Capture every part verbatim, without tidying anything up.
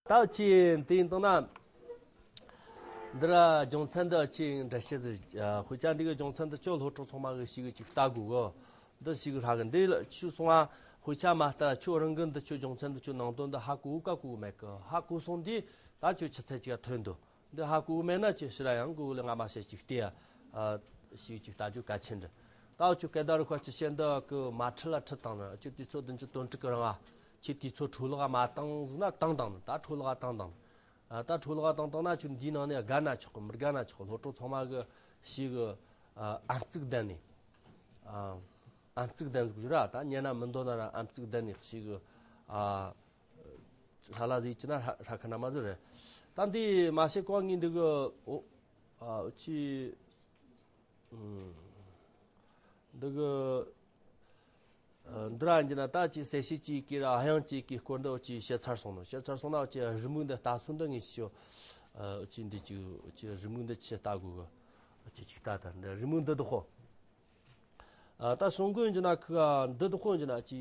ད་ཅི་དེ་ཡིན་དང་ན། འདི་ར་རྒྱུ་མཚན་འདི་ཅི་འདྲ་བཤད་ཟེར། ཨ། དཔེ་ཆ་འདི་གི་རྒྱུ་མཚན་འདི་ཁྱོད་སློབ་ཕྲུག་ཚང་མ་གི་ཞིག་གི་ཅིག་ལྟ་དགོས་གི། འདི་ཞིག་གི་ཧྲ་གི་འདི་ལ་ཆུ་སོང་ང་། དཔེ་ཆ་མ་ལྟ་ཁྱོད་རང་གི་འདི་ཁྱོད་རྒྱུ་མཚན་འདི་ཁྱོད་ནང་དོན་འདི་ཧ་གོ་ག་གོ་མེད་གི། ཧ་གོ་སོང་དུས་ད་ཁྱོད་ཆུ་ཚད་ཅིག་ཐོན་འདུག། འདི་ཧ་གོ་མེད་ན་ཁྱོད་ཕྱིར་ར་ཡང་གོ་ལ་ང་མ་བཤད་ཅིག་ལྟ་ཡ། ཨ། ཞིག་ཅིག་ལྟ་རྒྱུ་གལ་ཆེན་འདི། ད་ཁྱོད་སྐད་བརྡ་རུ་ཁ་ཅི་བཤད་འདི་གི་མ་ཁྲིད་ལ་ཁྲིད་བཏང་ན་ཁྱོད་དུས་ཚོད་བདུན་ཅུ་དོན་དྲུག་གི་རིང་ང་། ཁྱེད་དུས་ཚོད་འཕྲོ་བརླག་མ་བཏང་ཟིན་ན་བཏང་བཏང་ནི་ད་འཕྲོ་བརླག་བཏང་བཏང་ནི། ཨ། ད་འཕྲོ་བརླག་བཏང་བཏང་ན་ཁྱོད་འདིའི་ནང་ནས་དགའ་ན་ཆོག་གི། མི་དགའ་ན་ཆོག་གི། སློབ་ཕྲུག་ཚང་མ་གི་ཞིག་གི། ཨ། ཨམ་གཙིགས་ལྡན་ནས། ཨ། ཨམ་གཙིགས་ལྡན་ཟིག་ར། ད་ཉན་ན་མི་འདོད་ན་ར་ཨམ་གཙིགས་ལྡན་ནས་ཞིག་གི། ཨ། ཧྲ་ལ་ཟིག་ཅི་ན་ཧྲ་ཧྲ་ཁ་ན་མ་ཟིག་རེད། ད་འདི་མ་ཤེས་གོ་ངས་འདི་གི། ཨོ། ཨ། ཅི། ཨུམ། འདི་གི། ཨ། འདི་ར་ཡིན་གྱི་ན་ད་ཅི་གསལ་བཤད་ཅིག་གི་ར་དབྱངས་ཅིག་གི་སྐོར་འདི་ཅི་བཤད་ཚར་སོང་ནོ། བཤད་ཚར་སོང་ན་ཅི་རི་མོ་འདི་ལྟ་སོང་འདི་ངས་ཤོ། ཨ། ཅི་འདི་ཅི་ཅི་རི་མོ་འདི་ཅི་ལྟ་དགོས་གི། ཅི་ཅིག་ལྟ་ད་འདི་རི་མོ་འདི་དུ་ཧོ། ཨ། ད་སོང་གོ་ཡིན་གྱི་ན་ཁི་ག་འདི་དུ་ཧོ་ཡིན་གྱི་ན་ཅི་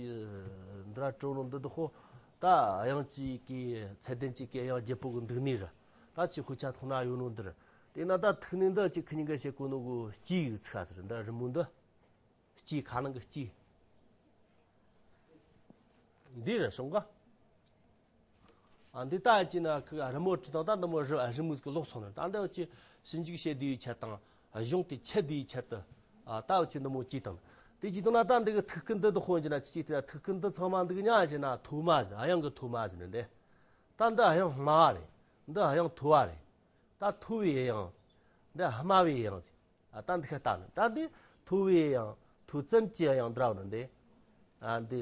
འདི་ར་ཀྲོ་ནོ་འདི་དུ་ཧོ། ད་དབྱངས་ཅིག་གི་ཚད་ལྡན་ཅིག་གི་དབྱངས་བརྒྱད་པོ་གི་འདུག་ནི་ར། ད་ཅི་དཔེ་ཆ་ཐོག་ན་ཡོད་ནོ་འདི་ར། དེ་ན་ད་ཐིག་ནི་འདི་ཅི་ཁི་གཉིས་ཀ་བཤད་གོ་ནོ་གོ་སྐྱིད་ཡོད་ཚིག་ཟེར། འདི་རི་མོ་འདི་སྐྱིད་ཁ་ནང་གི་སྐྱིད་འདི་ར་སོང་ག། ཨ། འདི་ལྟ་ཅི་ན་ཁི་རི་མོ་བྲིས་དང་ད་འདི་མོ་རི་རི་མོ་ཟིག་ལོག་སོང་ནས་ད་འདི་ཅི་ཞིབ་འཇུག་བྱེད་དུས་ཆེད་དང་གཞུང་དེ་ཆེད་དུས་ཆེད་དུ། ཨ། ད་ཅི་འདི་མོ་ཅི་དང་དེ་ཅི་དང་ན་ད་འདི་གི་ཐིག་སྐུད་འདི་དུ་ཧོན་ཅི་ན་ཅི་ཅི་དེ་ཐིག་སྐུད་འདི་ཚང་མ་འདི་གི་ཉག་ཅི་ན་མཐོ་དམའ་ཟིན། དབྱངས་གི་མཐོ་དམའ་ཟིན་ནས་འདི། ད་འདི་དབྱངས་དམའ་བ་རེད། འདི་དབྱངས་མཐོ་བ་རེད། ད་མཐོ་བའི་དབྱངས། འདི་དམའ་བའི་དབྱངས། ཨ། ད་འདི་ཁ་ལྟ་ནི་ད་འདི་མཐོ་བའི་དབྱངས། མཐོ་ཙམ་གྱི་དབྱངས་འདྲ་བ་ནི་འདི། ཨ། འདི།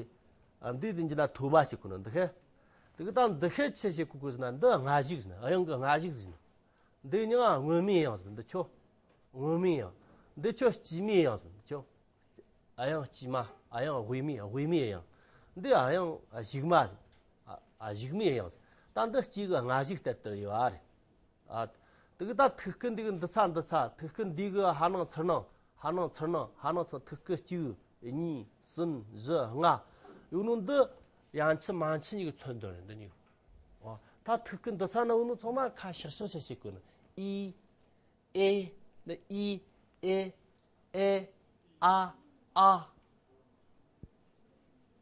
ཨ། འདི་འདི་འཇི་ན་མཐོ་དམའ་ཞིག་གོ་ནི་འདི་ཁ། དེ་གི་ད་འདི་ཁ་ཆེ་ཞིག་གོ་གོ་ཟིན་ན་འདི་དམའ་ཞིག་ཟིན། དབྱངས་གི་དམའ་ཞིག་ཟིན། འདི་ཉིད་སྔོན་མའི་དབྱངས་ཟིན། འདི་ཆོ། སྔོན་མའི་དབྱངས། འདི་ཆོ་དཀྱུས་མའི་དབྱངས་ཟིན། འདི་ཆོ། དབྱངས་དཀྱུས་མ། དབྱངས་དབུས་མའི་དབུས་མའི་དབྱངས། འདི་དབྱངས་གཞུག་མ་ཟིན། ཨ། གཞུག་མའི་དབྱངས་ཟིན། ད་འདི་གཅིག་གི་དམའ་ཞིག་ལྟར་དུ་ཡོད་རེད། ཨ། དེ་གི་ད་ཐིག་སྐུད་འདི་གི་འདི་ཚ་འདི་ཚ། ཐིག་སྐུད་འདི་གི་ཧ་ནང་ཚུར་ནང་ཧ་ནང་ཚུར་ནང་ཧ་ནང་ཚུར། ཐིག་སྐུད་གཅིག་གཉིས་གསུམ་བཞི་ལྔ་ཡོད་ནོ་འདི་ཡང་ཆི་མང་ཆི་གཉིས་ཀྱི་ཚོན་འདོན་རེད་འདི་གཉིས། ཨོ། ད་ཐིག་སྐུད་འདི་ཚ་ན་ཡོད་ནོ་ཚང་མ་ཁ་ཤག་ཤག་ཤག་ཤག་གོ་ནི། ཨི། ཨེ། འདི་ཨི། ཨེ། ཨེ། ཨ། ཨ།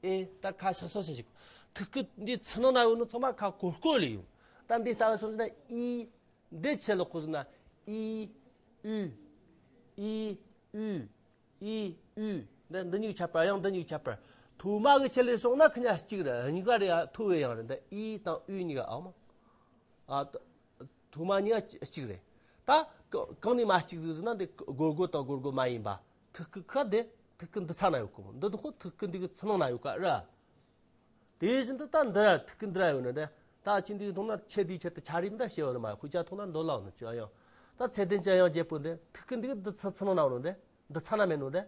ཨེ། ད་ཁ་ཤག་ཤག་ཤག་ཤག་ཐིག་སྐུད་འདི་ཚུར་ནང་ན་ཡོད་ནོ་ཚང་མ་ཁ་གོར་གོར་ལ་ཡོད། ད་འདི་ལྟ་བ་སོང་ན་ཨི། འདི་ཆེ་ལ་ཁོ་སོང་ན་ཨི། ཨུ། ཨི། ཨུ། ཨི། ཨུ། འདི་འདི་གཉིས་ཁྱད་པར། དབྱངས་འདི་གཉིས་ཁྱད་པར། མཐོ་དམའ་གི་ཆེད་ལས་སོང་ན་ཁི་གཉིས་གཅིག་རེད། གཉིས་ཀ་རེད། ཡ་མཐོ་བའི་དབྱངས་རེད། འདི་ཨི་དང་ཨུ་གཉིས་ཀ་ཨ་མ། ཨ། མཐོ་དམའ་གཉིས་ཀ་གཅིག་རེད། ད་ག་གང་ནས་མ་གཅིག་ཟིག་ཟེར་ན་འདི་སྒོར་སྒོར་དང་སྒོར་སྒོར་མ་ཡིན་པ། ཐིག་སྐུད་ཁ་འདི་ཐིག་སྐུད་འདི་ཚ་ན་ཡོད་གོ། འདི་དུ་ཁོ་ཐིག་སྐུད་འདི་གི་ཚུར་ནང་ན་ཡོད་ཀ་ར། དེ་བཞིན་དུ་ད་འདི་ར་ཐིག་སྐུད་འདི་ར་ཡོད་ནི་འདི། ད་ཁྱེད་འདི་གི་མཐོང་ན་ཆེ་དེའི་ཆེད་དུ་ཆ་རིམ་ད་ཤེས་བ་ནི་མ་ཡོད། ཁོ་ཅག་མཐོང་ན་འདོད་ལག་ནི་ཅི་ཡང་། ད་ཚད་ལྡན་གྱི་དབྱངས་བརྒྱད་པོ་འདི་ཐིག་སྐུད་འདི་གི་འདི་ཚུར་ཚུར་ནང་ན་ཡོད་ནི་འདི། འདི་ཚ་ན་མེད་ནོ་འདི།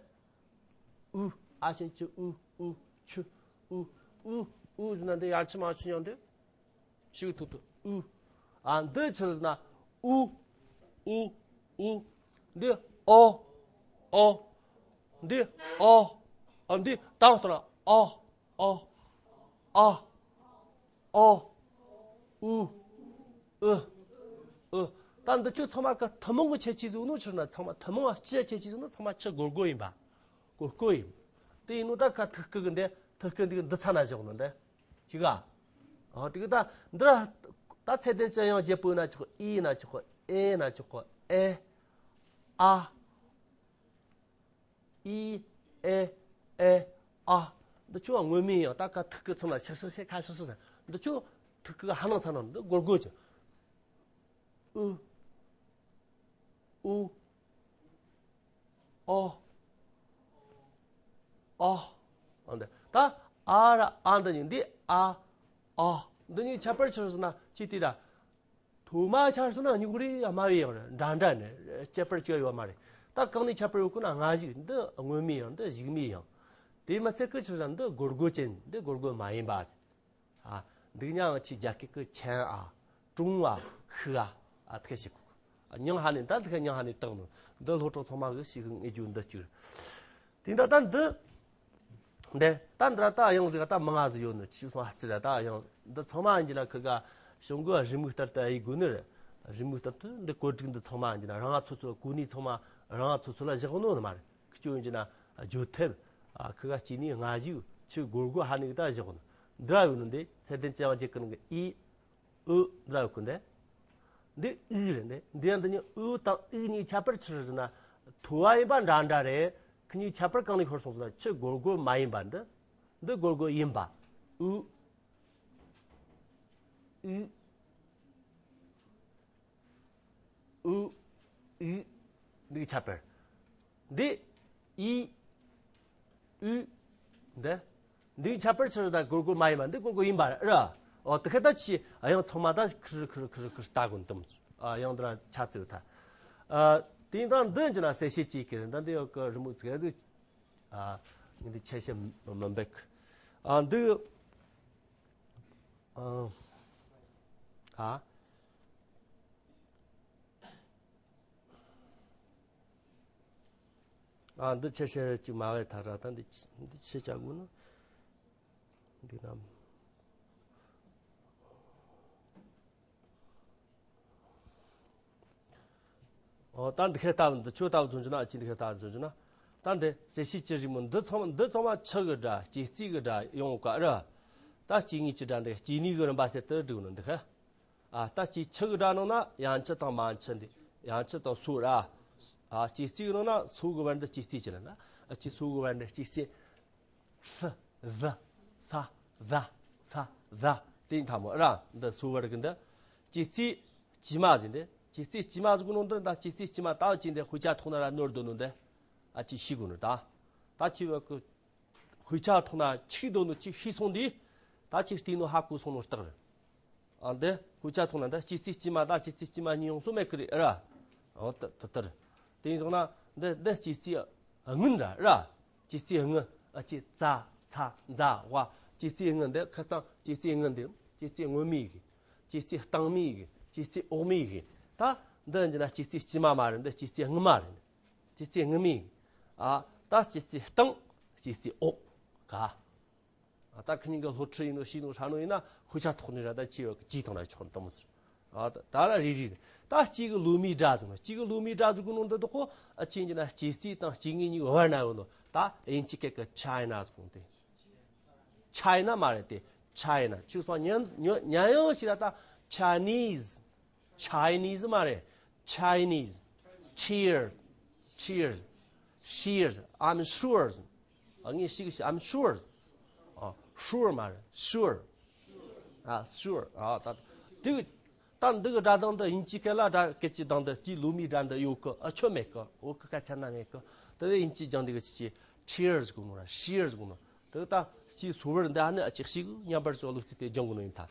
ཨུ། ཨ་ཞེན་ཅི། ཨུ། ཨུ། ཆུ། ཨུ། ཨུ། ཨུ་ཟེར་ན་འདི་ཡང་ཆི་མ་ཆི་ཡང་འདི། ཤིག་ཐུག་ཐུག་ཨུ། ཨ། འདི་ཆི་ཟེར་ན། ཨུ། ཨུ། ཨུ། འདི་ཨོ། ཨོ། འདི་ཨོ། ཨ། འདི་དང་ཐོག་ན་ཨོ། ཨོ། ཨ། ཨོ། ཨུ། ཨུ། ཨུ། ད་འདི་ཆོ་ཚང་མ་ག་ཐུན་མོང་གི་ཁྱད་ཆོས་ཟིག་ནོ་ཆི་ཟེར་ན། ཚང་མ་ཐུན་མོང་གི་སྤྱི་ཁྱད་ཆོས་ཟིག་ནོ་ཚང་མ་ཆི་སྒོར་སྒོར་ཡིན་པ། སྒོར་སྒོར་ཡིན། དེ་ཡིན་ནོ་ད་ཁ་ཐིག་སྐུད་གི་འདི་ཐིག་སྐུད་འདི་གི་འདི་ཚ་ན་བཞག་ནོ་འདི། ཤི་ག་ཨོ། དེ་གི་ད་འདི་ར་ད་ཚད་ལྡན་གྱི་དབྱངས་བརྒྱད་པོ་ཡིན་ན་ཆོག་ཨི་ཡིན་ན་ཆོག་ཨེ་ཡིན་ན་ཆོག་ཨེ། ཨ། ཨི། ཨེ། ཨེ། ཨ། འདི་ཆོ་སྔོན་མའི་དབྱངས། ད་ཁ་ཐིག་སྐུད་ཚང་ན་ཤག་ཤག་ཤག་ཁ་ཤག་ཤག་ཟེར། འདི་ཆོ་ཐིག་སྐུད་ཧ་ནང་ཚ་ནང་འདི་སྒོར་སྒོར་གྱི། ཨུ། ཨུ། ཨོ། ཨོ། ཨ། འདི་ད་ཨ་ར་ཨ་འདི་གཉིས་འདི་ཨ། ཨོ། འདི་གཉིས་ཁྱད་པར་ཆི་ཟེར་ན་ཅི་དེ་ར། མཐོ་དམའ་ཆ་སོང་ན་གཉིས་ཀ་རེ་དམའ་བའི་དབྱངས་རེད། འདྲ་འདྲ་ནི་ཁྱད་པར་ཅི་ཡང་ཡོད་མ་རེད། ད་གང་ནས་ཁྱད་པར་ཡོད་གོ་ན། སྔ་གཞུག་འདི་སྔོན་མའི་དབྱངས། འདི་གཞུག་མའི་དབྱངས། དེ་མི་ཚད་ཀི་ཆི་ཟེར་ན་འདི་སྒོར་སྒོར་ཅན། འདི་སྒོར་སྒོར་མ་ཡིན་པ། ཨ། འདི་གཉིས་ཆི་རྒྱ་སྐད་ཀྱི་ཆན་ཨ། ཀྲུང་ཨ། ཤི་ཨ། ཨ། ཐེ་ཞིག་མྱིང་ཧ་ནི་ད་ཐེ་མྱིང་ཧ་ནི་བཏགས་ནོ། འདི་སློབ་ཕྲུག་ཚང་མ་གི་ཤེས་གི་ངེས་རྒྱུ་འདི་གཅིག་དེ་འདྲ་ད་འདི། འདི་ད་འདི་ར་ད་དབྱངས་ཟིག་ད་མང་ང་ཟིག་ཡོད་ནི། ཆི་སོང་ཨ་ཙི་ར། ད་དབྱངས་འདི་ཚང་མ་ཡིན་གྱི་ན་ཁི་ག་ གཞུང་གི་རེའུ་མིག་ལྟར་དུ་ཡིག་དགོས་ནི་རེད། རེའུ་མིག་ལྟར་དུ་འདི་བཀོད་སྒྲིག་འདི་ཚང་མ་ཡིན་ན་རང་ང་ཚོ་ཚོ་གོ་གནས་ཚང་མ་རང་ང་ཚོ་ཚོ་ལ་བཞག་ནོ་ནི་མ་རེད། ཁྱོད་ཡིན་ན་བརྗོད་ཐབས། ཨ་ཁི་ག་སྐྱེ་ནི་སྔ་གཞུག་ཆུ་སྒོར་སྒོར་ཧ་ནི་གི་ད་བཞག་ནི། འདི་ར་ཡོད་ནི་འདི་ཚད་ལྡན་ཅན་བ་འཇིག་གི་ནི་གི་ཨི་ཨུ་འདི་ར་ཡོད་གི་འདི། འདི་ཨུ་རེད་འདི། འདི་ཡང་འདི་ནི་ཨུ་དང་ཨི་གཉིས་ཁྱད་པར་ཆི་རེད་ཟེར་ན། ཐོ་བ་ཡིན་པ་འདྲ་འདྲ་རེད། ཁི་གཉིས་ཁྱད་པར་གང་ནས་ཤོར་སོང་ཟེར་ན་ཆུ་སྒོར་སྒོར་མ་ཡིན་པ་འདི། འདི་སྒོར་སྒོར་ཡིན་པ། ཨུ། ཨུ། ཨུ། ཨུ། འདི་གི་ཁྱད་པར། འདི། ཨི། ཨུ། འདི། འདི་གི་ཁྱད་པར་ཆི་རེད་ད། སྒོར་སྒོར་མ་ཡིན་པ་འདི་སྒོར་སྒོར་ཡིན་པ་རེད། ཨོ་དེ་ཁ་ད་ཆི་ཨ་ཡང་ཚང་མ་ད་ཁིར་ཁིར་ཁིར་ཁིར་ལྟ་དགོས་དུམ། ཨ་ཡང་འདི་ར་ཆ་ཚིག་ད། ཨ་དེ་ཡིན་ད་འདི་ཡིན་ན་གསལ་བཤད་ཅིག་གི་རེད་ད། འདི་ཡོད་གི་རི་མོ་ཚིག་ཟིག་ཨ་འདི་ཆེ་ཤེས་མི་འབེག་ཨ་འདི། ཨ། ཨ། ཨ་འདི་ཆེ་ཤེས་ཅིག་མ་བས་ཐ་ར་ད་འདི་འདི་ཆེ་ཆ་དགོས་ན་འདི་ན། ཨོ་ད་འདི་ཁའི་ལྟ་བུ་འདི་ཆོས་ལྟ་བུ་མཚོན་རྒྱུ་ན། ཨ་ཅི་འདི་ཁའི་ལྟ་བུ་མཚོན་རྒྱུ་ན། ད་འདི་གསལ་བཤད་ཀྱི་རི་མོ་འདི་ཚང་མ་འདི་ཚང་མ་ཆུ་གི་སྒྲ་སྐྱེ་རྩིས་གི་སྒྲ་ཡོང་ག་ར། ད་སྐྱེ་དངོས་ཀྱི་སྒྲ་འདི་སྐྱེ་ནུས་གི་རིམ་པ་ཟེར་དུ་བསྒྲིགས་ནོ་འདི་ཁ། ཨ་ད་སྐྱེ་ཆུ་གི་སྒྲ་ནང་ན་ཡང་ཆུ་དང་མ་ཆུ་འདི། ཡང་ཆུ་དང་སོ་ར། ཨ་སྐྱེ་རྩིས་གི་ནང་ན་སོ་གི་བར་འདི་སྐྱེ་རྩིས་ཀྱི་ལ་ན། ཨ་ཅི་སོ་གི་བར་འདི་སྐྱེ་རྩིས། ལྷ། ཟ། ས། ཟ། ས། ཟ། དེ་ཡིན་ཐ་མོ་ར་འདི་སོ་བར་གི་འདི། སྐྱེ་རྩིས་དཀྱུས་མ་ཟིན་ཏེ། སྐྱེ་རྩིས་དཀྱུས་མ་ཟིག་གི་ནང་འདི་ད་སྐྱེ་རྩིས་དཀྱུས་མ་ད་ཅི་འདི་དཔེ་ཆ་ཐོག་ན་ར་ནོར་འདུག་ནོ་འདི། ཨ་ཅི་ཤི་གོ་ནོ་ད། ད་ཅི་བ་གི་དཔེ་ཆ་ཐོག་ན་ཆི་འདུག་ནོ་ཅི་ཤི་སོང་དེ། ད་ཅི་བལྟས་ནོ་ཧ་གོ་སོང་ནོ་རྟགས་རེད། ཨ་འདི་དཔེ་ཆ་ཐོག་ན་འདི་སྐྱེ་རྩིས་དཀྱུས་མ་ད་སྐྱེ་རྩིས་དཀྱུས་མ་གཉིས་ཡོང་སོ་མེད་གི་རེད་ར། ཨོ་ད་ད་ད་རེད། དེ་ཡིན་སོང་ན་འདི་འདི་སྐྱེ་རྩིས་སྔོན་ར་ར། སྐྱེ་རྩིས་སྔོན། ཨ་ཅི་ཙ་ཚ་ཛ་ཝ། སྐྱེ་རྩིས་སྔོན་འདི་ཁ་ཚང་སྐྱེ་རྩིས་སྔོན་འདི། སྐྱེ་རྩིས་སྔོན་མའི་གི། སྐྱེ་རྩིས་སྟེང་མའི་གི། སྐྱེ་རྩིས་འོག་མའི་གི། ད་འདི་འཇི་ན་སྐྱེ་རྩིས་དཀྱུས་མ་མ་རེད། འདི་སྐྱེ་རྩིས་སྔོན་མ་རེད། སྐྱེ་རྩིས་སྔོན་མའི་གི། ཨ་ད་སྐྱེ་རྩིས་སྟེང་། སྐྱེ་རྩིས་འོག་ག་ཨ་ད་ཁི་གཉིས་ཀ་སློབ་ཁྲིད་ཡིན་ནོ་ཤེས་ནོ་ཧྲ་ནོ་ཡིན་ན་དཔེ་ཆ་ཐོག་ནས་ར་ད་ཆེ་བ་གི་ཅིག་དང་ར་ཆོག་དམ་ཟེར། ཨ་ད་ད་ར་རེ་རེ་རེད། ད་གཅིག་གི་ལོ་མའི་སྒྲ་ཟེར་ནོ། གཅིག་གི་ལོ་མའི་སྒྲ་ཟེར་གོ་ནོ་འདི་དག་གོ། ཨ་ཅི་ཡིན་ན་སྐྱེ་རྩིས་དང་སྐྱེ་དངོས་གཉིས་བར་ན་ཡོད་ནོ། ད་དབྱིན་ཇི་སྐད་གི་ཆའི་ན་ཟེར་གོ་ནོ་དེ། ཆའི་ན་མ་རེད་དེ། ཆའི་ན་ཆུ་སོང་ཉན་ཉན་ཉན་ཡང་ཞིག་ར་ད། Chinese། Chinese་མ་རེད། Chinese། Cheers། Cheers། Cheers། I'm sure། ཨ་ངས་ཤིག་ཤིག I'm sure། ཨ་sure་མ་རེད། Sure། ཨ་sure། ཨ་ད་དེ་གི་ད་འདི་གི་སྒྲ་གདངས་འདི་དབྱིན་ཇིའི་སྐད་ལ་སྒྲ་སྐད་ཀྱི་གདངས་འདི་དེའི་ལོ་མའི་སྒྲ་འདི་ཡོད་གི། ཨ་ཆོ་མེད་གི། འོ་གི་སྐད་ཆ་ན་མེད་གི། དེ་དབྱིན་ཇི་སྦྱང་འདི་གི་ཅི་ཅི་Cheers་གོ་ནོ་ར་Cheers་གོ་ནོ། དེ་ད་ཅི་སོ་བར་འདི་ཨ་ནི་ཨ་ཅི་ཞིག་མཉམ་པར་སོ་ལུགས་ཚིག་དེ་སྦྱང་གོ་ནོ་ཡིན་ད།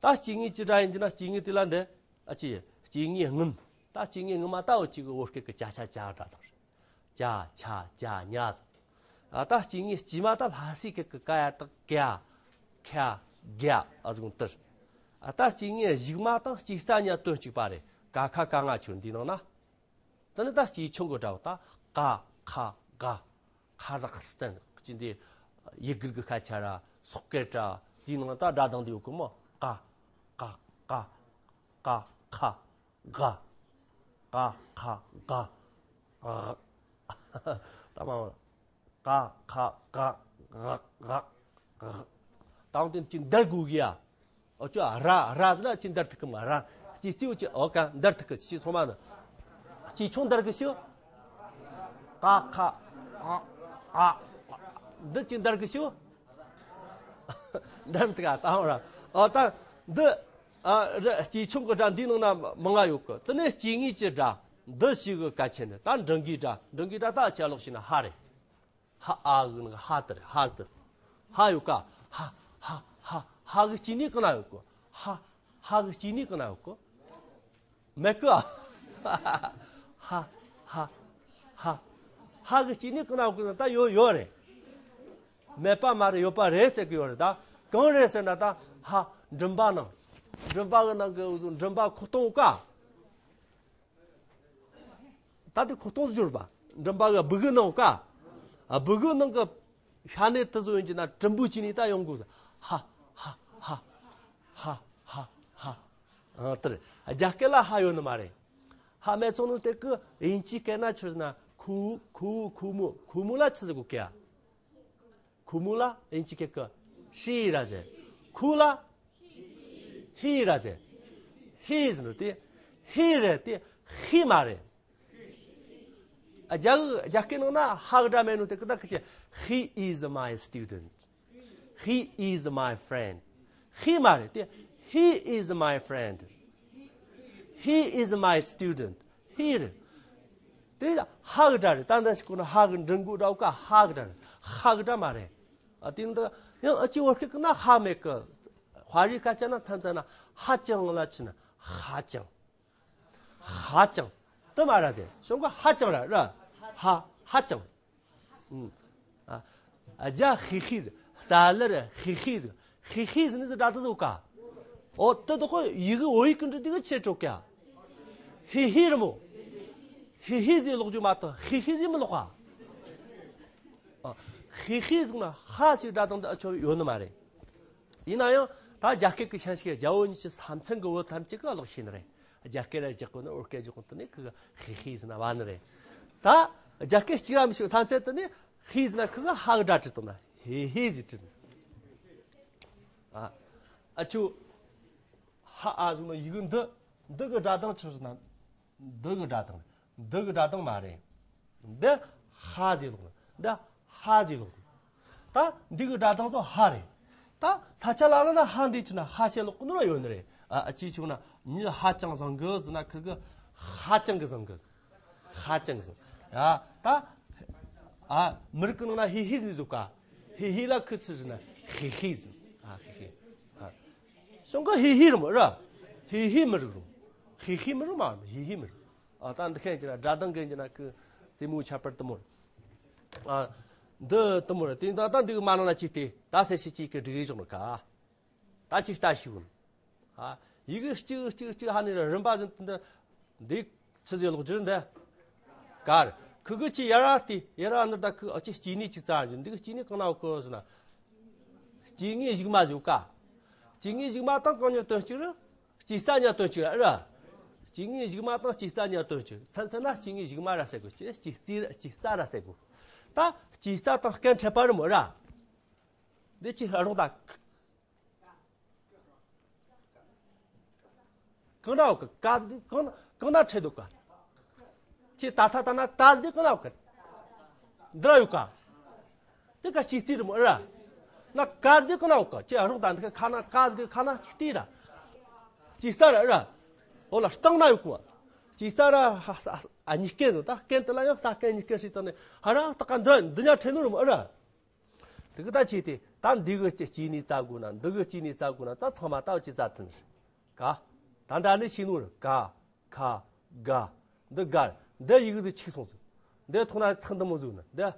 ད་སྐྱེ་དངོས་ཀྱི་སྒྲ་ཡིན་གྱི་ན་སྐྱེ་དངོས་དེ་ལ་འདི། ཨ་ཅི། སྐྱེ་དངོས་སྔོན། ད་སྐྱེ་དངོས་སྔོན་མ་ད་འོ་ཅིག་གི་བོད་སྐད་ཀྱི་ཅ་ཆ་ཅ་སྒྲ་དང་། ཅ་ཆ་ཅ་ཉ་ཟེར། ཨ་ད་སྐྱེ་དངོས་དཀྱུས་མ་ད་ལྷ་སའི་སྐད་ཀྱི་ཀ་ཡ་དག་ག་ཁ་ག་ཨ་ཟུང་དིར། ཨ་ད་སྐྱེ་དངོས་གཞུག་མ་དང་སྐྱེ་རྩ་གཉིས་དོན་གཅིག་པ་རེད། ཀ་ཁ་ག་ང་ཆོ་འདི་ནང་ན། དེ་ནི་ད་སྐྱེ་ཆུང་གི་སྒྲ་བོ་ད་ཀ་ཁ་ག། ཁ་རག་སྟན་ཅི་འདི་ཡི་གེ་གི་ཁ་ཆ་ར་སོག་སྐད་ར་དེའི་ནང་ད་སྒྲ་གདངས་འདི་ཡོད་གི་མོ། ཀ་ཀ་ཀ་ཀ་ཁ་ག། ཀ་ཁ་ག། ཨ། ད་མ་ཀ་ཁ་ག་ག་ག་ག། ད་འོང་དེ་ཅི་འདར་དགོས་གི་ཡ། ཨོ་ཅོ་ར་ར་ཟེར་ན་ཅི་འདར་ཐུབ་གི་མ་ར། ཅི་ཅི་འོ་ཅི་ཨོ་ཀ་འདར་ཐུབ་གི་ཅི་ཚོ་མ་ནི། ཅི་ཆུང་འདར་གི་ཤི། ཀ་ཁ་ཨ་ཨ། འདི་ཅི་འདར་གི་ཤི། འདར་མི་ཐུབ་ག་ད་འོང་ར། ཨོ་ད་འདི། ཨ་ར་སྐྱེ་ཆུང་གི་སྒྲ་འདིའི་ནང་ན་མང་ང་ཡོད་གི། དེ་ནས་སྐྱེ་དངོས་ཀྱི་སྒྲ་འདི་ཞིག་གི་སྐད་ཆ་ནི་ད་འབྲིང་གི་སྒྲ། འབྲིང་གི་སྒྲ་ད་ཆ་ལོག་ཞིག་ན་ཧ་རེད། ཧ་ཨ་གི་ནི་ཧ་དེ་རེད། ཧ་དེ་ཧ་ཡོད་ཀ། ཧ་ཧ་ཧ་ཧ་གི་སྐྱེ་དངོས་གང་ན་ཡོད་གི། ཧ་ཧ་གི་སྐྱེ་དངོས་གང་ན་ཡོད་གི། མེད་གི། ཧ་ཧ་ཧ་ཧ་གི་སྐྱེ་དངོས་གང་ན་ཡོད་གི་ན་ད་ཡོད་ཡོད་རེད། མེད་པ་མ་རེད། ཡོད་པ་རེད་ཟེར་གི་ཡོད་རེད། ད་གང་རེད་ཟེར་ན་ད་ཧ་མགྲིན་པ་ནང་། མགྲིན་པ་གི་ནང་གི་མགྲིན་པ་ཁོག་སྟོང་ཀ། ད་དེ་ཁོག་སྟོང་ཟེར་གྱི་ཡོད་རེད་པ། མགྲིན་པ་གི་སྦུ་གུ་ནང་ཀ། ཨ་སྦུ་གུ་ནང་གི་ཤ་གནད་དེ་ཚོ་ཡིན་གྱི་ན་གྲུམ་བུ་བྱས་ནས་ད་ཡོང་དགོས་ཟེར། ཧ་ཧ་ཧ་ཧ་ཧ་ཧ་ཧ། ཨ་དེ་རེད། རྒྱ་སྐད་ལ་ཧ་ཡོད་ནི་མ་རེད། ཧ་མེད་ཚོ་ནི་དེ་གི་དབྱིན་ཇིའི་སྐད་ན་ཆི་ཟེར་ན། ཁུ་ཁུ་ཁུ་མུ། ཁུ་མུ་ལ་ཆི་ཟེར་གོ་ཀྱ། ཁུ་མུ་ལ་དབྱིན་ཇིའི་སྐད་གི་ཤི་ར་ཟེར། ཁུ་ལ་ཧི་ར་ཟེར། ཧི་ཟེར་ནི་དེ་ཧི་རེད། དེ་ཧི་མ་རེད། རྒྱ་རྒྱ་སྐད་ནང་ན་ཧ་གི་སྒྲ་མེད་ནོ་དེ་ཀི་ད་ཀི་ཅི། He is my student. He is my friend. ཧི་མ་རེད་དེ། He is my friend. He is my student. ཧི་རེད། དེ་ཧ་གི་སྒྲ་རེད། ད་འདི་ཞིག་གོ་ན་ཧ་གི་འགྲེང་བུ་སྒྲ་བོ་ཀ་ཧ་གི་སྒྲ་རེད། ཧ་གི་སྒྲ་མ་རེད། ཨ་དེ་འདི་ཡང་ཨ་ཅི་བོད་སྐད་ཀི་ན་ཧ་མེད་ཀི། ཧྭ་རི་སྐད་ཆ་ན་མཚམས་མཚམས་ན་ཧ་ཅང་ལ་ཆི་ན་ཧ་ཅང་། ཧ་ཅང་། དེ་མ་ར་ཟེར། གཞུང་གི་ཧ་ཅང་ར་ར། ཧ་ཧ་ཅང་། ཨུམ། ཨ་རྒྱ་ཧི་ཧི་ཟེར། ས་ལར་ཧི་ཧི་ཟེར། ཧི་ཧི་ཟེར་ནི་ཟེར་སྒྲ་དེ་ཟོ་ཀ། ཨོ་དེ་དོ་ཁོ་ཡི་གེ་བོད་ཡིག་གི་འབྲི་དུས་གི་ཆེ་དྲོ་ཀ། ཧི་ཧི་རེད་མོ། ཧི་ཧི་ཟེར་ཀློག་རྒྱུ་མ་གཏོགས་ཧི་ཧི་ཟེར་མི་ཀློག་ག། ཨ་ཧི་ཧི་ཟེར་ན་ཧ་ཞིག་སྒྲ་དང་འདི་ཨ་ཆོ་ཡོད་ནི་མ་རེད། ཡིན་ན་ཡང་ད་རྒྱ་སྐད་ཀྱི་ཤན་ཞིག་རྒྱ་བོད་གཉིས་ཀྱི་ས་མཚམས་ཀྱི་བོད་ཐམས་ཅད་ཀྱི་ཀློག་ཤེས་ནི་རེད། རྒྱ་སྐད་ར་རྒྱག་གོ་ནི་བོད་སྐད་རྒྱག་གོ་དུ་ནི་ཀི་ཧི་ཧི་ཟེར་ན་བ་ནི་རེད། ད་རྒྱ་སྐད་གཅིག་ར་མི་ཤེས་ས་མཚམས་དུ་ནི་ཧི་ཟེར་ན་ཁི་གི་ཧ་གི་སྒྲ་བྲིས་བཏང་ན་ཧི་ཧི་ཟེར་བྲིས། ཨ་ཨ་ཆུ་ཧ་ཨ་ཟེར་ན་ཡི་གེ་འདི་འདི་གི་སྒྲ་གདངས་ཆི་ཟེར་ན། འདི་གི་སྒྲ་གདངས། འདི་གི་སྒྲ་གདངས་མ་རེད། འདི་ཧ་ཟེར་ཀློག་ནི། འདི་ཧ་ཟེར་ཀློག་ནི། ད་འདི་གི་སྒྲ་གདངས་སུ་ཧ་རེད། ད་ས་ཆ་ལ་ལ་ན་ཧ་འདི་ཆི་ན་ཧ་ཞེས་ཀློག་གི་ནོ་ར་ཡོད་ནི་རེད། ཨ་ཨ་ཅི་ཆུང་ན་མྱི་ཧ་ཅང་བཟང་གི་ཟེར་ན་ཁི་གི་ཧ་ཅང་གི་བཟང་གི། ཧ་ཅང་གི་བཟང་། ཡ་ད་ཨ་མི་རིགས་གི་ནང་ན་ཧི་ཧི་ཟེར་ནི་ཟོ་ཀ། ཧི་ཧི་ལ་ཁི་ཆི་ཟེར་ན་ཧི་ཧི་ཟེར། ཨ་ཧི་ཧི། ཨ་གཞུང་གི་ཧི་ཧི་རེད་མོ་ར། ཧི་ཧི་མི་རིགས་རུང་། ཧི་ཧི་མི་རིགས་མ་ཧི་ཧི་མི་རིགས། ཨ་ད་འདི་ཁན་གྱི་ན་སྒྲ་གདངས་གན་གྱི་ན་ཁི་རྩེད་མོའི་ཁྱད་པར་དུ་མོ། ཨ་འདི་དུ་མོ་རེད། དེ་ད་ད་འདི་གི་མ་ནང་ལ་ཅིག་སྟེ་ད་སེ་ཤི་ཅིག་གི་སྒྲིག་ཡིག་བཞག་ནོ་ཀ། ད་ཅིག་ལྟ་ཤིག་ཡོད། ཨ་ཡི་གེ་གཅིག་གཅིག་གཅིག་ཧ་ནི་རིམ་པ་བཞིན་དུ་འདི་འདི་ཆི་ཟེར་ཀློག་རྒྱུ་འདི་གར་ཁུ་གུ་ཅི་ཡ་ར་ཏི་ཡ་ར་ནི་ད་ཁུ་ཨ་ཅི་སྐྱེ་གནས་ཅིག་རྩ་རྒྱུ་འདི་གི་སྐྱེ་གནས་གང་ན་ཡོད་གི་ཟེར་ན། སྐྱེ་དངོས་གཞུག་མ་ཟིག་ཡོད་ཀ། སྐྱེ་དངོས་གཞུག་མ་དང་གང་གཉིས་དོན་གཅིག་རེད། སྐྱེ་ས་གཉིས་དོན་གཅིག་རེད། སྐྱེ་དངོས་གཞུག་མ་དང་སྐྱེ་ས་གཉིས་དོན་གཅིག་མཚན་མཚན་ན་སྐྱེ་དངོས་གཞུག་མ་ར་ཟེར་དགོས། སྐྱེ་སྐྱེ་རྩིས་ར་སྐྱེ་ས་ར་ཟེར་དགོས། ད་སྐྱེ་ས་དང་སྐད་འཕྲད་པ་རེད་མོ་ར། འདི་ཅི་རོགས་ད། གང་ན་ཡོད་ཀ། ཀ་ཟེར་དེ་གང་ན་གང་ན་འཕྲད་འདུག་ཀ། ཅི་ད་ཐ་ད་ན་ད་ཟེར་དེ་གང་ན་ཡོད་ཀ། འདི་ར་ཡོད་ཀ། དེ་ཀ་སྐྱེ་རྩིས་རེད་མོ་ར། ན་ཀ་ཟེར་དེ་གང་ན་ཡོད་ཀ། ཅི་རོགས་ད་འདི་ཁ་ན་ཀ་ཟེར་དེ་ཁ་ན་ཅིག་ལྟོས་ར། སྐྱེ་ས་ར་ར། འོ་ལ་སྟེང་ན་ཡོད་ཀ། སྐྱེ་ས་ར་ཧ་ས་ཨ་གཉིས་སྐད་ཟེར། ད་སྐད་དེ་ལ་ཡང་ས་སྐད་གཉིས་སྐད་ཞིག་བཏང་ནས་ཧ་ར་ད་ཀ་འདི་འདི་ཉག་འཕྲད་ནོ་རེད་མོ་ར། དེ་གི་ད་ཅི་སྟེ་ད་འདི་གི་ཅི་སྐྱེ་གནས་རྩ་དགོས་ན། འདི་གི་སྐྱེ་གནས་རྩ་དགོས་ན་ད་ཚང་མ་ད་ཅི་རྩ་ཐུན་རེད་ཀ། ད་འདྲ་ནི་ཤེས་ནོ་རེད་ཀ། ཁ་ག་འདི་ག་འདི་ཡི་གེ་ཟིག་ཆིག་སོང་ཟིག་འདི་ཐོག་ན་ཚིག་འདི་མོ་ཟིག་ན་འདི་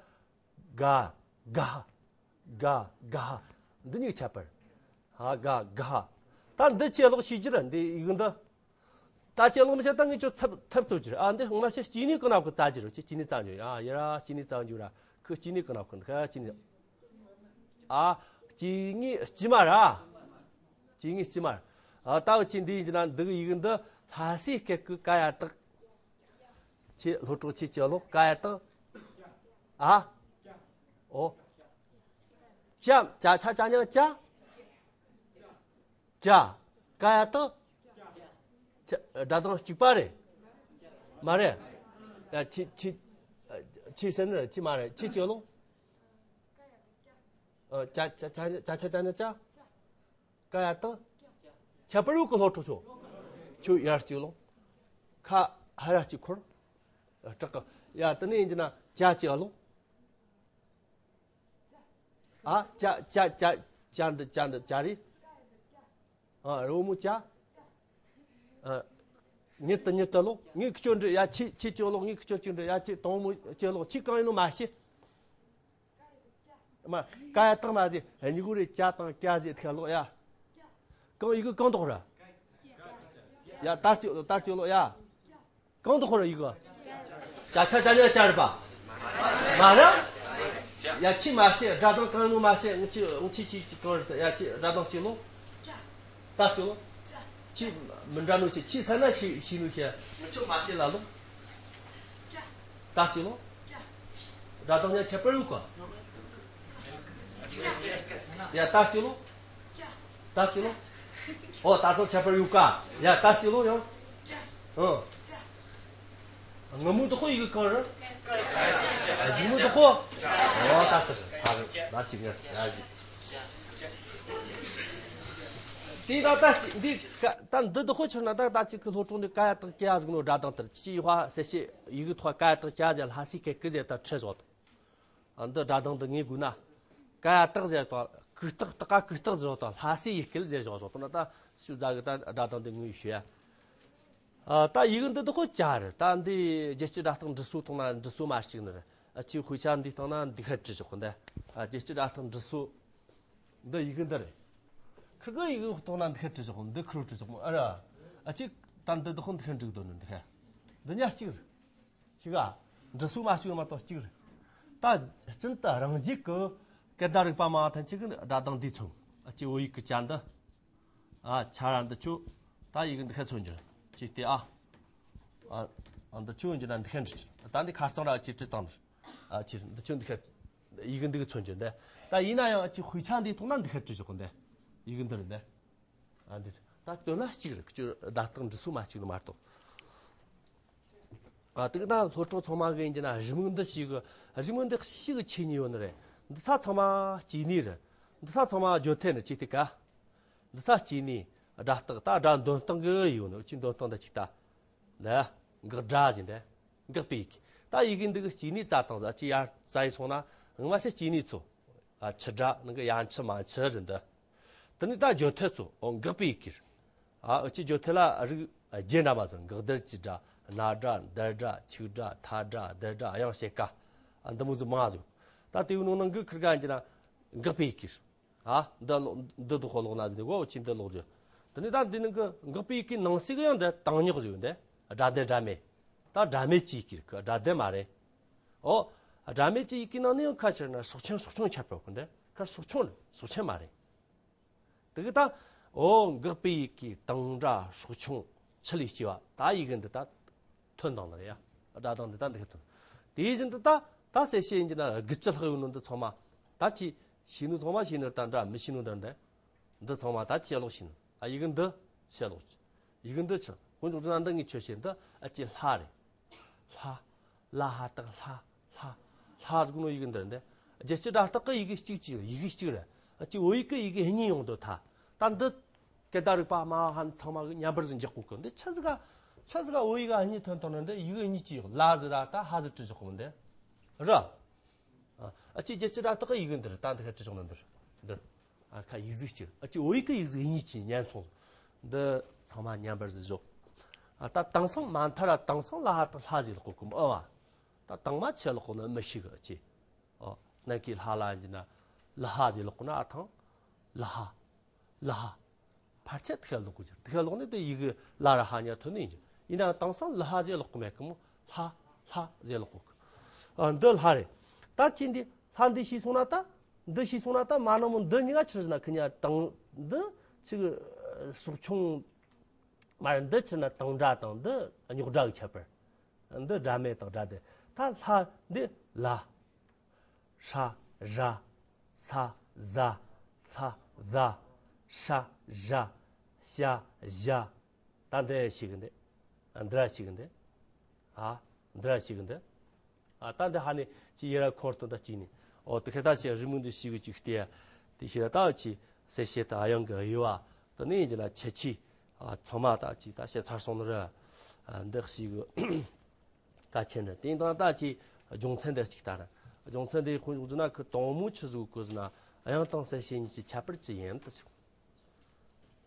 ག་ག་ག་ག་འདི་གཉིས་ཁྱད་པར། ཧ་ག་ག་ད་འདི་ཅི་ཀློག་ཤེས་རྒྱུ་རེད། འདི་ཡི་གེ་འདི། ད་ཅི་ཀློག་མི་ཤེས་ད་ངས་ཁྱོད་ཐབས་ཐབས་རྩོད་རྒྱུ་རེད། ཨ་འདི་ཧང་མ་ཤེས་སྐྱེ་གནས་ཀུན་ནག་གི་རྩ་རྒྱུ་རེད། ཅི་སྐྱེ་གནས་རྩ་རྒྱུ་ཡ་ཡ་ར་སྐྱེ་གནས་རྩ་རྒྱུ་ར་ཁུ་སྐྱེ་གནས་ཀུན་ནག་གི་ཁ་སྐྱེ་གནས། ཨ་སྐྱེ་གནས་སྐྱེ་མ་ར། སྐྱེ་གནས་སྐྱེ་མ་ར། ཨ་ད་བ་ཅི་འདི་ཡིན་གྱི་ན་འདི་གི་ཡི་གེ་འདི་ལྷ་སའི་སྐད་ཀྱི་ཀ་ཡ་བཏགས། ཁྱེད་སློབ་གྲོགས་ཁྱེད་ཀྱི་ཀློག་ཀ་ཡ་བཏགས། ཨ། ཨོ། ཅ། ཅ་ཆ་ཅ་ཉ་ཅ། ཅ། ཀ་ཡ་བཏགས། ཅ། སྒྲ་གདངས་གཅིག་པ་རེད། མ་རེད། ཡ་ཁྱེད་ཁྱེད་ཁྱེད་ཟེར་ནི་རེད། ཁྱེད་མ་རེད། ཁྱེད་ཀྱི་ཀློག་ཨ། ཅ་ཅ་ཅ་ཉ་ཅ་ཆ་ཅ་ཉ་ཅ། ཀ་ཡ་བཏགས། ཁྱད་པར་ཡོད་ཀི་སློབ་ཕྲུག་ཚོ། ཁྱོད་ཡར་གཅིག་ལོངས། ཁ་ཧ་ར་གཅིག་འཁོར། སྐྲག་གི། ཡ་དེ་ནས་ཡིན་གྱི་ན་ཅ་གཅིག་ལོངས། ཨ་ཅ་ཅ་ཅ་ཅ་འདི་ཅ་འདི་ཅ་རེད། ཨ་རི་བོ་མོ་ཅ། ཨ་མྱུར་དུ་མྱུར་དུ་ལོངས། ངས་ཁྱོད་འདྲི་ཡ་ཁྱེད་ཁྱེད་གཅིག་ལོངས། ངས་ཁྱོད་གཅིག་འདྲི་ཡ་ཁྱེད་དང་བོ་མོ་གཅིག་ལོངས། ཁྱེད་གང་ཡིན་ནོ་མ་ཤེས། མ། ཀ་ཡ་བཏགས་མ་ཟེར། སྙིང་པོ་རེ་ཅ་དང་ཀ་ཟེར་ཐལ་ལོ་ཡ། གང་ཡི་གེ་གང་དོག་ར། ཡ་དར་གཅིག་ལོ་དར་གཅིག་ལོ་ཡ། གང་དོག་ར་ཡི་གེ། ཅ་ཆ་ཅ་ཉ་ཅ་རེད་པ། མ་ར། ཡ་ཁྱི་མ་ཤེས། སྒྲ་གདངས་གང་ནོ་མ་ཤེས། ངི་ཁྱི་ངི་ཁྱི་ཁྱི་ཁྱི་གང་རེད། ཡ་ཁྱི་སྒྲ་གདངས་གཅིག་ལོ། དར་གཅིག་ལོ། ཁྱི་མི་འདྲ་ནོ་ཞིག་ཁྱི་ས་ན་ཤི་ཤི་ནོ་ཞིག་མི་ཆོག་མ་ཤི་ལ་ལོ། ད་ཤི་ལོ། སྒྲ་དང་ཉ་ཁྱད་པར་ཡོད་ག་ཡ་ད་ཤི་ལོ། ད་ཤི་ལོ། ཨོ་ད་ཚོ་ཁྱད་པར་ཡོད་ག་ཡ་ད་ཤི་ལོ་ཡང་། ཨོ། ང་མོ་དོ་ཁོ་ཡི་གེ་གང་རེད། ཡི་མོ་དོ་ཁོ། ཨོ་ད་ཤི་ལོ། ད་ཤི་ལོ། ཡ་ཤི། དེ་ད་ལྟ་ཅི་འདི་ཀ་ད་འདི་འདི་ཧོ་ཆུར་ན་ད་ད་ཅི་ཁི་ལྷོ་ཀྲུང་འདི་ཀ་ཡ་དག་ཀྱ་ཟིག་ནོ་སྒྲ་དང་དར་ཅི་ཡི་ཧ་སེ་ཤེ་ཡི་གི་ཐོ་ཀ་ཡ་དག་ཀྱ་ཇ་ལྷ་སི་ཀེ་ཀི་ཟེ་ད་ཁྲེ་ཟོ་ད། འདི་སྒྲ་དང་འདི་ངེས་དགོས་ན། ཀ་ཡ་དག་ཟེ་ད་ཀུ་དག་དག་ཀ་ཀུ་དག་ཟེ་ད་ལྷ་སི་ཡི་ཀིལ་ཟེ་ཟོ་ད་ན་ད་སུ་ཛ་གི་ད་སྒྲ་དང་འདི་ངེས་ཤེ་ཡ། ད་ཡི་གི་འདི་འདི་ཧོ་ཅ་རེད། ད་འདི་རྒྱལ་སྤྱི་སྒྲ་དག་འབྲི་སྲོལ་ཐོག་ན་འབྲི་སྲོལ་མ་གཅིག་ནི་རེད། ཨ་ཅི་དཔེ་ཆ་འདི་སྟེང་ན་འདི་ཁ་བྲི་ཆོག་གི་འདི། ཨ་རྒྱལ་སྤྱི་སྒྲ་དག་འབྲི་སྲོལ། འདི་ཡི་གེ་འདི་རེད། ཁི་གི་ཡི་གེ་ཐོག་ན་འདི་ཁ་བྲི་ཆོག་གི་འདི་ཁུར་བྲི་ཆོག་མོ་ཨ་ར། ཨ་ཅི་ད་འདི་འདི་ཁོ་འདི་ཁ་འབྲི་གི་འདུག་ནི་འདི་ཁ། འདི་ཉ་གཅིག་རེད། ཤི་ག་འབྲི་སྲོལ་མ་གཅིག་མ་གཏོགས་གཅིག་རེད། ད་སྤྱིར་ད་རང་རྒྱལ་གི་སྐད་བརྡ་རིག་པ་མ་ཐན་ཅིག་གི་སྒྲ་དང་འདི་མཚོན། ཨ་ཅི་བོད་ཡིག་གི་བཅད་འདི། ཨ་ཆ་ར་འདི་ཆུ། ད་ཡི་གེ་འདི་ཁ་མཚོན་གྱི་ཅི་སྟེ་ཨ། ཨ་འདི་ཆུ་འཇི་ན་འདི་ཁ་འབྲི། ད་འདི་ཁ་རྩང་ར་ཅི་བྲི་བཏང་འདི། ཨ་ཅི་འདི་ཆུ་འདི་ཁ། ཡི་གེ་འདི་གི་མཚོན་གྱི་འདི། ད་ཡིན་ན་ཡང་ཨ་ཅི་དཔེ་ཆ་འདི་ཐོག་ན་འདི་ཁ་བྲི་ཆོག་གི་འདི། ཡི་གེ་འདི་རེད་འདི། ཨ་འདི་ད་དོན་ལ་གཅིག་རེད་ཁྱོད་བརྡ་རྟགས་འབྲི་སྲོལ་མ་གཅིག་ནི་མ་གཏོགས། ཨ་དེ་གི་ད་སློབ་གྲོགས་ཚང་མ་གི་ཡིན་གྱི་ན་རི་མོ་འདི་ཞིག་གི་རི་མོ་འདི་ཞིག་གི་ཆེ་ཉེ་ཡོད་ནི་རེད། འདི་ས་ཚང་མ་སྐྱེ་གནས་རེད། འདི་ས་ཚང་མ་བརྗོད་ཐད་ནི་ཅིག་དེ་ཀ་འདི་ས་སྐྱེ་གནས་སྒྲ་རྟགས་ད་སྒྲ་འདོན་སྟངས་གི་ཡོད་ནི་ཅི་འདོན་སྟངས་ད་ཅིག་ད། ལ། འགག་སྒྲ་ཟེར་འདི། འགག་པའི་ཡི་གེ་ད་ཡི་གེ་འདི་གི་སྐྱེ་གནས་རྩ་དང་ཟ་ཅི་ཡར་རྩ་ཡི་སོང་ན་ངོ་མ་སེ་སྐྱེ་གནས་ཚོ། ཨ་ཆུ་སྒྲ་ནི་གི་ཡ་འཆི་མ་འཆི་རེད་འདི། དེ་ནི་ད་བརྗོད་ཐད་ཚོ་འོ་འགག་པའི་ཡི་གེ། ཨ་ཨུ་ཅི་བརྗོད་ཐད་ལ་རིགས་རྒྱན་འདྲ་མ་ཚོ་འགག་དར་གྱི་སྒྲ་ན་སྒྲ་འདར་སྒྲ་ཆིག་སྒྲ་ཐ་སྒྲ་དལ་སྒྲ་དབྱངས་ཞེས་ཀ་ཨ་འདི་མོ་ཟིག་མང་ཟིག་ད་དེའི་ནང་ནང་གི་ཁིར་ག་ཡིན་གྱི་ན་འགག་པའི་ཡི་གེ་ཨ་འདི་ལོ་འདི་དུ་ཧོ་ལོག་ན་ཟིག་འདི་གོ་ཨུ་ཅི་འདི་ལོག་རྒྱུ། དེ་ནི་ད་འདི་ནང་གི་འགག་པའི་ཡི་གེ་ནང་གསེས་གི་ཡང་འདི་དང་ཉོག་ཟིག་འདི་སྒྲ་དལ་སྒྲ་མེད། ད་སྒྲ་མེད་ཀྱི་ཡི་གེ་སྒྲ་དལ་མ་རེད། ཨོ། སྒྲ་མེད་ཀྱི་ཡི་གེ་ནང་ནས་ཡང་ཁ་ཕྱིར་ན་སྲོག་ཆེན་སྲོག་ཆུང་ཁྱབ་པ་གི་འདི་ཁ་སྲོག་ཆུང་རེད་སྲོག་ཆེན་མ་རེད། དེ་གི་ད། ཨོ་འགག་པའི་ཡི་གེ་དང་སྒྲ་སྲོག་ཆུང་ཆུ་ལས་སྐྱེ་བ་ད་ཡི་གེ་འདི་ད། ཐོན་དང་ནི་རེད་ཡ། སྒྲ་དང་འདི་ད་འདི་གི་ཐོན། དེ་བཞིན་དུ་ད་ད་གསལ་བཤད་ཡིན་གྱི་ན་དགུ་བཅུ་ལྷག་ཡོད་ནོ་འདི་ཚང་མ། ད་ཅི་ཤེས་ནོ་ཚང་མ་ཤེས་ནོ་ད་འདྲ་མི་ཤེས་ནོ་འདི་འདྲ། འདི་ཚང་མ་ད་ཅི་ལོག་ཤེས་ནོ། ཨ་ཡི་གེ་འདི་ཅི་ལོག་ཡི་གེ་འདི་ཆི། དཀོན་མཆོག་ཅི་ན་འདི་ངས་ཆོས་བཤད་འདི་ཨ་ཅི་ལྷ་རེད། ལྷ། ལ་ཧ་བཏགས་ལྷ། ལྷ། ལྷ་ཟེར་གོ་ནོ་ཡི་གེ་འདི་རེད་འདི། རྒྱལ་སྤྱི་སྒྲ་རྟགས་ཀྱི་ཡི་གེ་གཅིག་གཅིག་ཡི་གེ་གཅིག་རེད། ཨ་ཅི་བོད་ཡིག་གི་ཡི་གེ་གཉིས་ཡོང་དོ་ཐ། ད་འདི། སྐད་བརྡ་རིག་པ་མ་ཧན་ཚང་མ་གི་མཉམ་པར་ཟིག་འཇོག་གོ་གི་འདི་ཆི་ཟིག་ག་ཆི་ཟིག་ག་བོད་ཡིག་ག་གཉིས་ཐོན་ཐོན་ནི་འདི་ཡི་གེ་གཉིས་ཀྱི་ཡོག་ལ་ཟིག་ར་ད་ཧ་ཟིག་བྲི་འཇོག་གོ་འདི། ར། ཨ་ཅི་རྒྱལ་སྤྱི་སྒྲ་རྟགས་ཀྱི་ཡི་གེ་འདི་རེད་ད་འདི་ཁ་བྲི་འཇོག་ནི་འདི་རེད། འདི། ཨ་ཁ་ཡིག་གཟུགས་གཅིག་ཨ་ཅི་བོད་ཡིག་གི་ཡིག་གཟུགས་གཉིས་ཀྱི་ཉན་སོང་། འདི་ཚང་མ་མཉམ་པར་ཟིག་འཇོག་ཨ་ད་དེང་སང་མ་མཐར་ར་དེང་སང་ལ་ཧ་དང་ལྷ་ཟིག་ལོག་གོ་གི་ཨ་བ། ད་དང་མ་ཆེ་ལོག་གོ་ནི་མི་ཤེས་གི་ཨ་ཅི། ཨོ། ནམ་མཁའི་ལྷ་ལ་ཡིན་གྱི་ན། ལ་ཧ་ཟེར་ལོག་གོ་ན་ཨ་ཐང་། ལ་ཧ། ལ་ཧ། ཕར་ཆད་དེ་ཁ་ལོག་གོ་ཅི། དེ་ཁ་ལོག་ནི་དེ་ཡི་གེ་ལ་ར་ཧ་ཉ་ཐོན་ནི་ཡིན་གྱི། ཡིན་ནའང་དེང་སང་ལ་ཧ་ཟེར་ལོག་གོ་མེད་གི་མོ། ལྷ། ལྷ་ཟེར་ལོག་གོ་གི། ཨ་འདི་ལྷ་རེད། ད་ཅི་འདི་ལྷ་འདི་ཤེས་སོང་ན་ད། འདི་ཤེས་སོང་ན་ད་མ་ནོ་མོ་འདི་གཉིས་ཀ་ཆི་རེད་ཟེར་ན་ཁི་ཉ་དང་འདི་ཆི་གི་སྲོག་ཆུང་། མ་རེད་འདི་ཆི་ན་དང་སྒྲ་དང་འདི་རྙོག་སྒྲ་གི་ཁྱད་པར། འདི་སྒྲ་མེད་དང་སྒྲ་དེ། ད་ལྷ་འདི་ལ། ཧྲ། ར། ས། ཟ། ལྷ། ཟ། ཧྲ། ཞ། ཤ། ཞ། ད་འདི་ཞིག་གི་འདི། འདི་ར་ཞིག་གི་འདི། ཨ། འདི་ར་ཞིག་གི་འདི། ཨ་ད་འདི་ཧ་ནི་ཅི་ཡེ་ར་འཁོར་དུ་ད་ཅི་ནི། ཨོ་དེ་ཁ་ད་ཅི་རི་མོ་འདི་ཞིག་གི་ཅིག་སྟེ། དེ་ཤེས་ར་ད་ཅི་གསལ་བཤད་ད་ཨ་ཡང་གི་དབྱེ་བ། དེ་ནས་ཡིན་གྱི་ན་ཁྱད་ཆོས། ཨ་ཚང་མ་ད་ཅི་ད་བཤད་ཚར་སོང་ནི་ར། ཨ་འདི་ཞིག་གི་གལ་ཆེན་ནི་དེ་དང་ད་ཅི་རྒྱུ་མཚན་འདི་གཅིག་ལྟར། རྒྱུ་མཚན་འདི་ཁོང་ཆུང་ཚོ་ན་ཁོ་དང་མོ་ཆི་ཟིག་གོ་ཟིན་ན་དབྱངས་དང་གསལ་བྱེད་གཉིས་ཀྱི་ཁྱད་པར་ཅི་ཡིན་ད་ཟེར།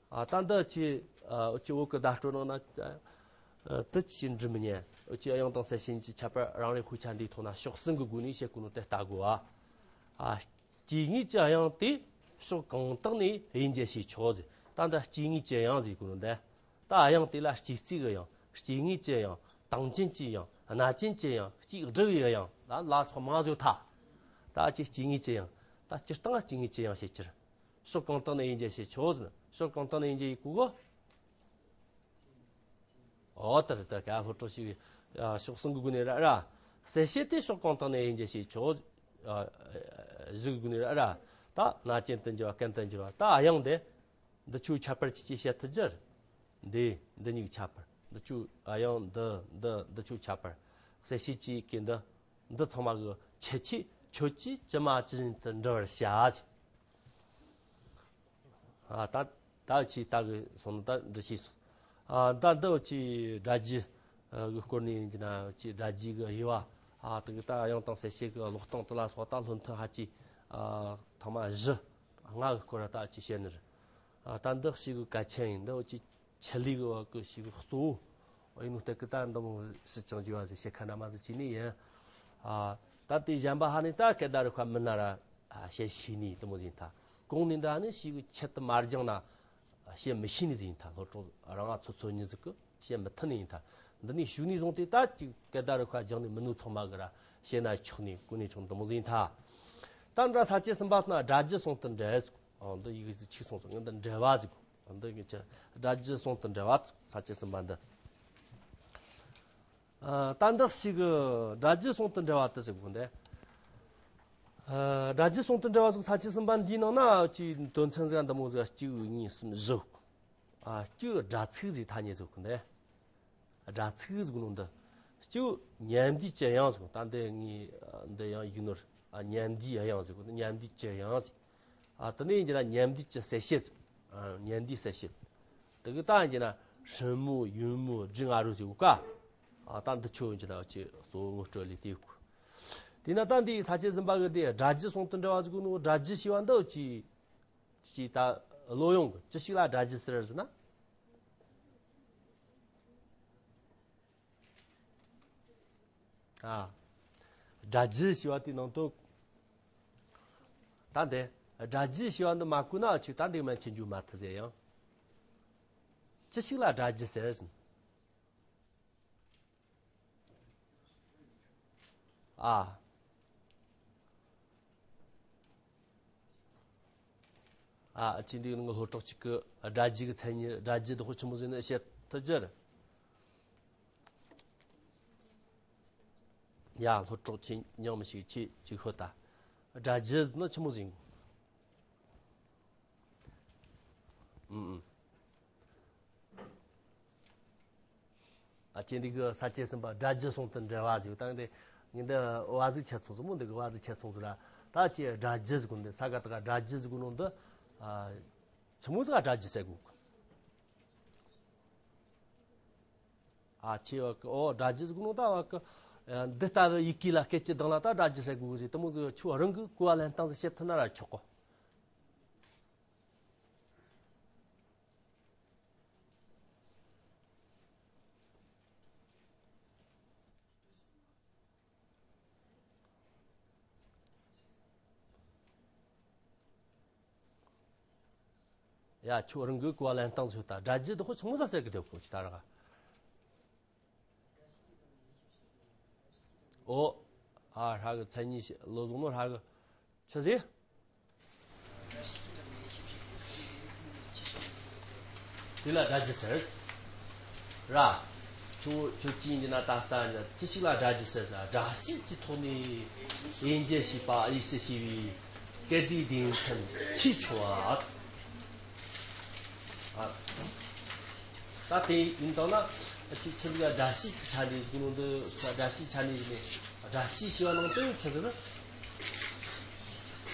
ཨ་ད་འདི་ཅི་ཨ་ཅི་འོག་གི་བརྡ་སྤྲོད་ནང་ན་ཨ་དེ་ཅི་འབྲི་མི་ཉན། ཨ་ཅི་དབྱངས་དང་གསལ་བྱེད་གཉིས་ཀྱི་ཁྱད་པར་རང་རེའི་དཔེ་ཆ་འདིའི་ཐོག་ན་ཕྱོགས་གསུམ་གྱི་སྒོ་ནས་བཤད་དགོས་ནོ་དེ་ལྟ་དགོས་ཨ། ཨ་སྐྱེ་དངོས་ཀྱི་དབྱངས་དེ་ཕྱོགས་གང་དག་ནས་དབྱེ་འབྱེད་བྱེད་ཆོག་ཟེར། ད་འདི་སྐྱེ་དངོས་ཀྱི་དབྱངས་ཟེར་དགོས་ནོ་འདི། ད་དབྱངས་དེ་ལ་སྐྱེ་རྩིས་ཀྱི་དབྱངས། སྐྱེ་དངོས་ཀྱི་དབྱངས། དང་ཅན་གྱི་དབྱངས། རྣ་ཅན་གྱི་དབྱངས། སྐྱེ་སྒྲུབ་ཀྱི་དབྱངས། ལ་ལ་སོགས་མང་ཟིག་ཐ། ད་ཅི་སྐྱེ་དངོས་ཀྱི་དབྱངས། ད་སྤྱིར་བཏང་སྐྱེ་དངོས་ཀྱི་དབྱངས་བཤད་ཕྱིར། ཕྱོགས་གང་དག་ནས་དབྱེ་འབྱེད་བྱེད་ཆོག་ཟེར། ཕྱོགས་གང་དག་ནས་དབྱེ་འབྱེད་ཡེ་གོ་གོ། འོ་ད་རེད། ད་ག་སློབ་གྲོགས་ཤིག་ཕྱོགས་གསུམ་གྱི་སྒོ་ནས་ར་ར། གསལ་བྱེད་དེ་ཕྱོགས་གང་དག་ནས་དབྱེ་འབྱེད་བྱེད་ཆོག་བཞི་གི་སྒོ་ནས་ར་ར། ད་རྣ་ཅན་དུ་འགྱུར་བ་རྐན་དུ་འགྱུར་བ། ད་དབྱངས་དེ་འདི་ཆོས་ཁྱད་པར་ཅི་ཅི་བཤད་ཐུབ་རྒྱུ། འདི་འདི་གཉིས་ཁྱད་པར། འདི་ཆོས་དབྱངས་འདི་འདི་འདི་ཆོས་ཁྱད་པར། གསལ་བྱེད་ཀྱི་གི་འདི་འདི་ཚང་མ་གི་ཁྱད་ཆོས་ཁྱོད་ཀྱིས་ཇི་མ་ཇི་བཞིན་དུ་འབྲི་བར་བྱ་ཟེར། ཨ་ད་ད་ཅི་ད་གི་སོང་ད་འདྲི་ཤེས་སོང་། ཨ་ད་འདི་ཅི་སྒྲ་རྒྱུ་གི་སྐོར་ནས་ཡིན་གྱི་ན་ཅི་སྒྲ་རྒྱུ་གི་དབྱེ་བ། ཨ་ད་གི་ད་དབྱངས་དང་གསལ་བྱེད་ཀྱི་ཀློག་སྟངས་དེ་ལ་སོགས་ད་སློབ་ཐུན་ཧ་ཅི་ཨ་ཐ་མ་བཞི་ལྔ་གི་སྐོར་ལ་ད་ཅི་བཤད་ནི་རེད། ཨ་ད་འདི་ཞིག་གི་གལ་ཆེན་ཡིན། འདི་ཅི་ཆེད་ལས་གི་བ་གི་ཞིག་གཙོ་བོ་ཡིན་ནོ་སྟེ་གི་ད་འདི་མོ་སྲིད་ཀྱང་བརྗེ་བ་ཟེར་བཤད་ཁ་འདྲ་མ་ཟིག་བྱས་ནི་ཡིན། ཨ་ད་དེ་གཞན་པ་ཧ་ནི་ད་སྐད་བརྡ་རིག་པ་མི་སྣ་ར་ཨ་བཤད་ཤེས་ནི་དེ་མོ་ཟིག་ཡིན་ཐལ། གོང་ནས་འདྲ་ནི་ཞིག་གི་ཆེད་དུ་མ་སྦྱངས་ན་བཤད་མི་ཤེས་ནི་ཟིག་ཡིན་ཐལ། སློབ་གྲོགས་རང་ང་ཚོ་ཚོ་གཉིས་ཟིག་གི་བཤད་མི་ཐུབ་ནི་ཡིན་ཐལ། འདི་ནི་ཞུགས་ནས་བཟུང་སྟེ་ད་ཅིག་སྐད་བརྡ་རིག་པ་སྦྱངས་ནས་མི་ནུ་ཚང་མ་གི་ར་བཤད་ན་ཆོག་ནི་གོ་ནས་ཆོག་འདི་མོ་ཟིག་ཡིན་ཐལ། ད་འདྲ་ས་བཅད་གསུམ་པ་ན་སྒྲ་རྒྱུད་ཟུང་དུ་འབྲེལ་ཟེར། ཨ་འདི་ཡི་གེ་ཟིག་ཆིག་སོང་སོང་། ངས་འདི་འབྲེལ་བ་ཟིག་འདི་གི་ཆ་སྒྲ་རྒྱུད་ཟུང་དུ་འབྲེལ་བ་ས་བཅད་གསུམ་པ་འདི། ཨ་ད་འདི་ཞིག་གི་སྒྲ་རྒྱུད་ཟུང་དུ་འབྲེལ་བ་དེ་ཟེར་གོ་འདི། ཨ་སྒྲ་རྒྱུད་ཟུང་དུ་འབྲེལ་བ་ཟིག་ས་བཅད་གསུམ་པ་འདིའི་ནང་ན་ཅིག་དོན་ཚན་ཟིག་འདི་མོ་ཟིག་གཅིག་གཉིས་གསུམ་བཞི། ཨ་གཅིག་སྒྲ་ཚིག་ཟིག་ཐ་སྙད་ཟིག་གོ་འདི། སྒྲ་ཚིག་ཟེར་གོ་ནོ་འདི། གཅིག་ཉན་འདུས་ཀྱི་དབྱངས་ཟེར་གོ། ད་འདི་ངས་འདི་ཡང་ཡིག་ནོར། ཨ་ཉན་འདུས་དབྱངས་ཟེར་གོ་ནོ། ཉན་འདུས་ཀྱི་དབྱངས་ཟེར། ཨ་དེ་ནས་ཡིན་གྱི་ན་ཉན་འདུས་ཀྱི་གསལ་བྱེད་ཟེར། ཨ་ཉན་འདུས་གསལ་བྱེད། དེ་གི་ད་ཡིན་གྱི་ན་སྲིན་མོ་ཡོན་མོ་སྒྲིག་ང་རུ་ཟེར་གོ་ཀ། ཨ་ད་འདི་ཆོ་ཡིན་གྱི་ན་ཅི་གཙོ་བོ་ངོ་སྤྲོད་ལས་དེ་གོ། དེས་ན་ད་འདི་ས་བཅད་གསུམ་པ་གི་དེ་སྒྲ་རྒྱུད་ཟུང་དུ་འབྲེལ་བ་ཟེར་གོ་ནོ། སྒྲ་རྒྱུད་ཞེས་པ་འདི་ཅི། ཅིག་ད་བློ་ཡོང་གི་ཅི་ཞིག་ལ་སྒྲ་རྒྱུད་ཟེར་ཟེར་ན། ཨ། སྒྲ་རྒྱུད་ཞེས་པ་དེའི་ནང་དུ། ད་འདི་སྒྲ་རྒྱུད་ཞེས་པ་འདི་མ་བཀོལ་ན་ཆོས་ད་འདི་མན་ཆད་འཇུག་མ་ཐུབ་ཟེར་ཡང་། ཅི་ཞིག་ལ་སྒྲ་རྒྱུད་ཟེར་ཟེར། ཨ། ཨ་ཅི་འདི་ནང་སློབ་གྲོགས་གཅིག་གི་སྒྲ་རྒྱུད་ཀྱི་མཚན་ཉིད། སྒྲ་རྒྱུད་དེ་ཁོ་ཆི་མོ་ཟིག་ནི་བཤད་ཐུབ་རྒྱུ་རེད། ཡ་སློབ་གྲོགས་ཁྱེད་ཉམས་ཞིག་ཁྱེད་ཅིག་ཤོད་ད། སྒྲ་རྒྱུད་ནི་ཆི་མོ་ཟིག་ཨུམ་ཨུམ། ཨ་ཅེ་འདི་གི་ས་བཅད་གསུམ་པ་སྒྲ་རྒྱུད་ཟུང་དུ་འབྲེལ་བ་ཟེར་བཏང་སྟེ། ངས་འདི་བ་ཟིག་ཆད་སོང་ཟེར་མོ། འདི་གི་བ་ཟིག་ཆད་སོང་ཟེར་ར། ད་ཅེ་སྒྲ་རྒྱུད་ཟེར་གོ་འདི་ས་ག་ད་ག་སྒྲ་རྒྱུད་ཟེར་གོ་ནོ་འདི། ཨ་ཆི་མོ་ཟིག་སྒྲ་རྒྱུད་ཟེར་གོ། ཨ་ཆེ་བ་གི་ཨོ་སྒྲ་རྒྱུད་ཟེར་གོ་ནོ་ད་བ་གི། ཨ་འདི་ལྟ་བུ་ཡི་གེ་ལ་སྐད་ཅིག་གདངས་ལ་ད་སྒྲ་རྒྱུད་ཟེར་གོ་ཟེར་དེ་མོ་ཟིག་ཆུ་རང་གི་གོ་བ་ལེན་སྟངས་ཟིག་བཤད་ཐུབ་ན་ར་ཆོག་གོ། ཡ་ཁྱོད་རང་གི་གོ་བ་ལེན་སྟངས་ཤོད་ད། སྒྲ་རྒྱུད་དེ་ཁོ་ཆུང་ས་ཟེར་གི་དེ་ཁོ་ཅི་ད་ར། ཨོ། ཨ་ཧྲ་གི་མཚན་ཉིད་བློ་བཟུང་ནོ་ཧྲ་གི། ཆི་ཟེར། དེ་ལ་སྒྲ་རྒྱུད་ཟེར། ར། ཁྱོད་ཁྱོད་ཀྱིས་འདི་ན་ད་ལྟ་ནི་ཅི་ཞིག་ལ་སྒྲ་རྒྱུད་ཟེར་ན། སྒྲ་བྱས་ཀྱི་ཐོག་ནས་དབྱེ་འབྱེད་བྱས་པ་དབྱེ་ཕྱེ་བྱས་པའི་སྐད་སྒྲའི་སྡེ་ཚན་ཁྱད་ཆོས་པ། ཨ། ད་དེ་ཡིན་དང་ན་ཆི་ཆི་ཟིག་སྒྲ་བྱས་ཀྱི་ཆ་ནས་ཟེར་ནོ་འདི། སྒྲ་བྱས་ཆ་ནས་ཟེར་ནས་སྒྲ་བྱས་ཞེས་པ་ནང་དོན་ཆི་ཟིག་རེད།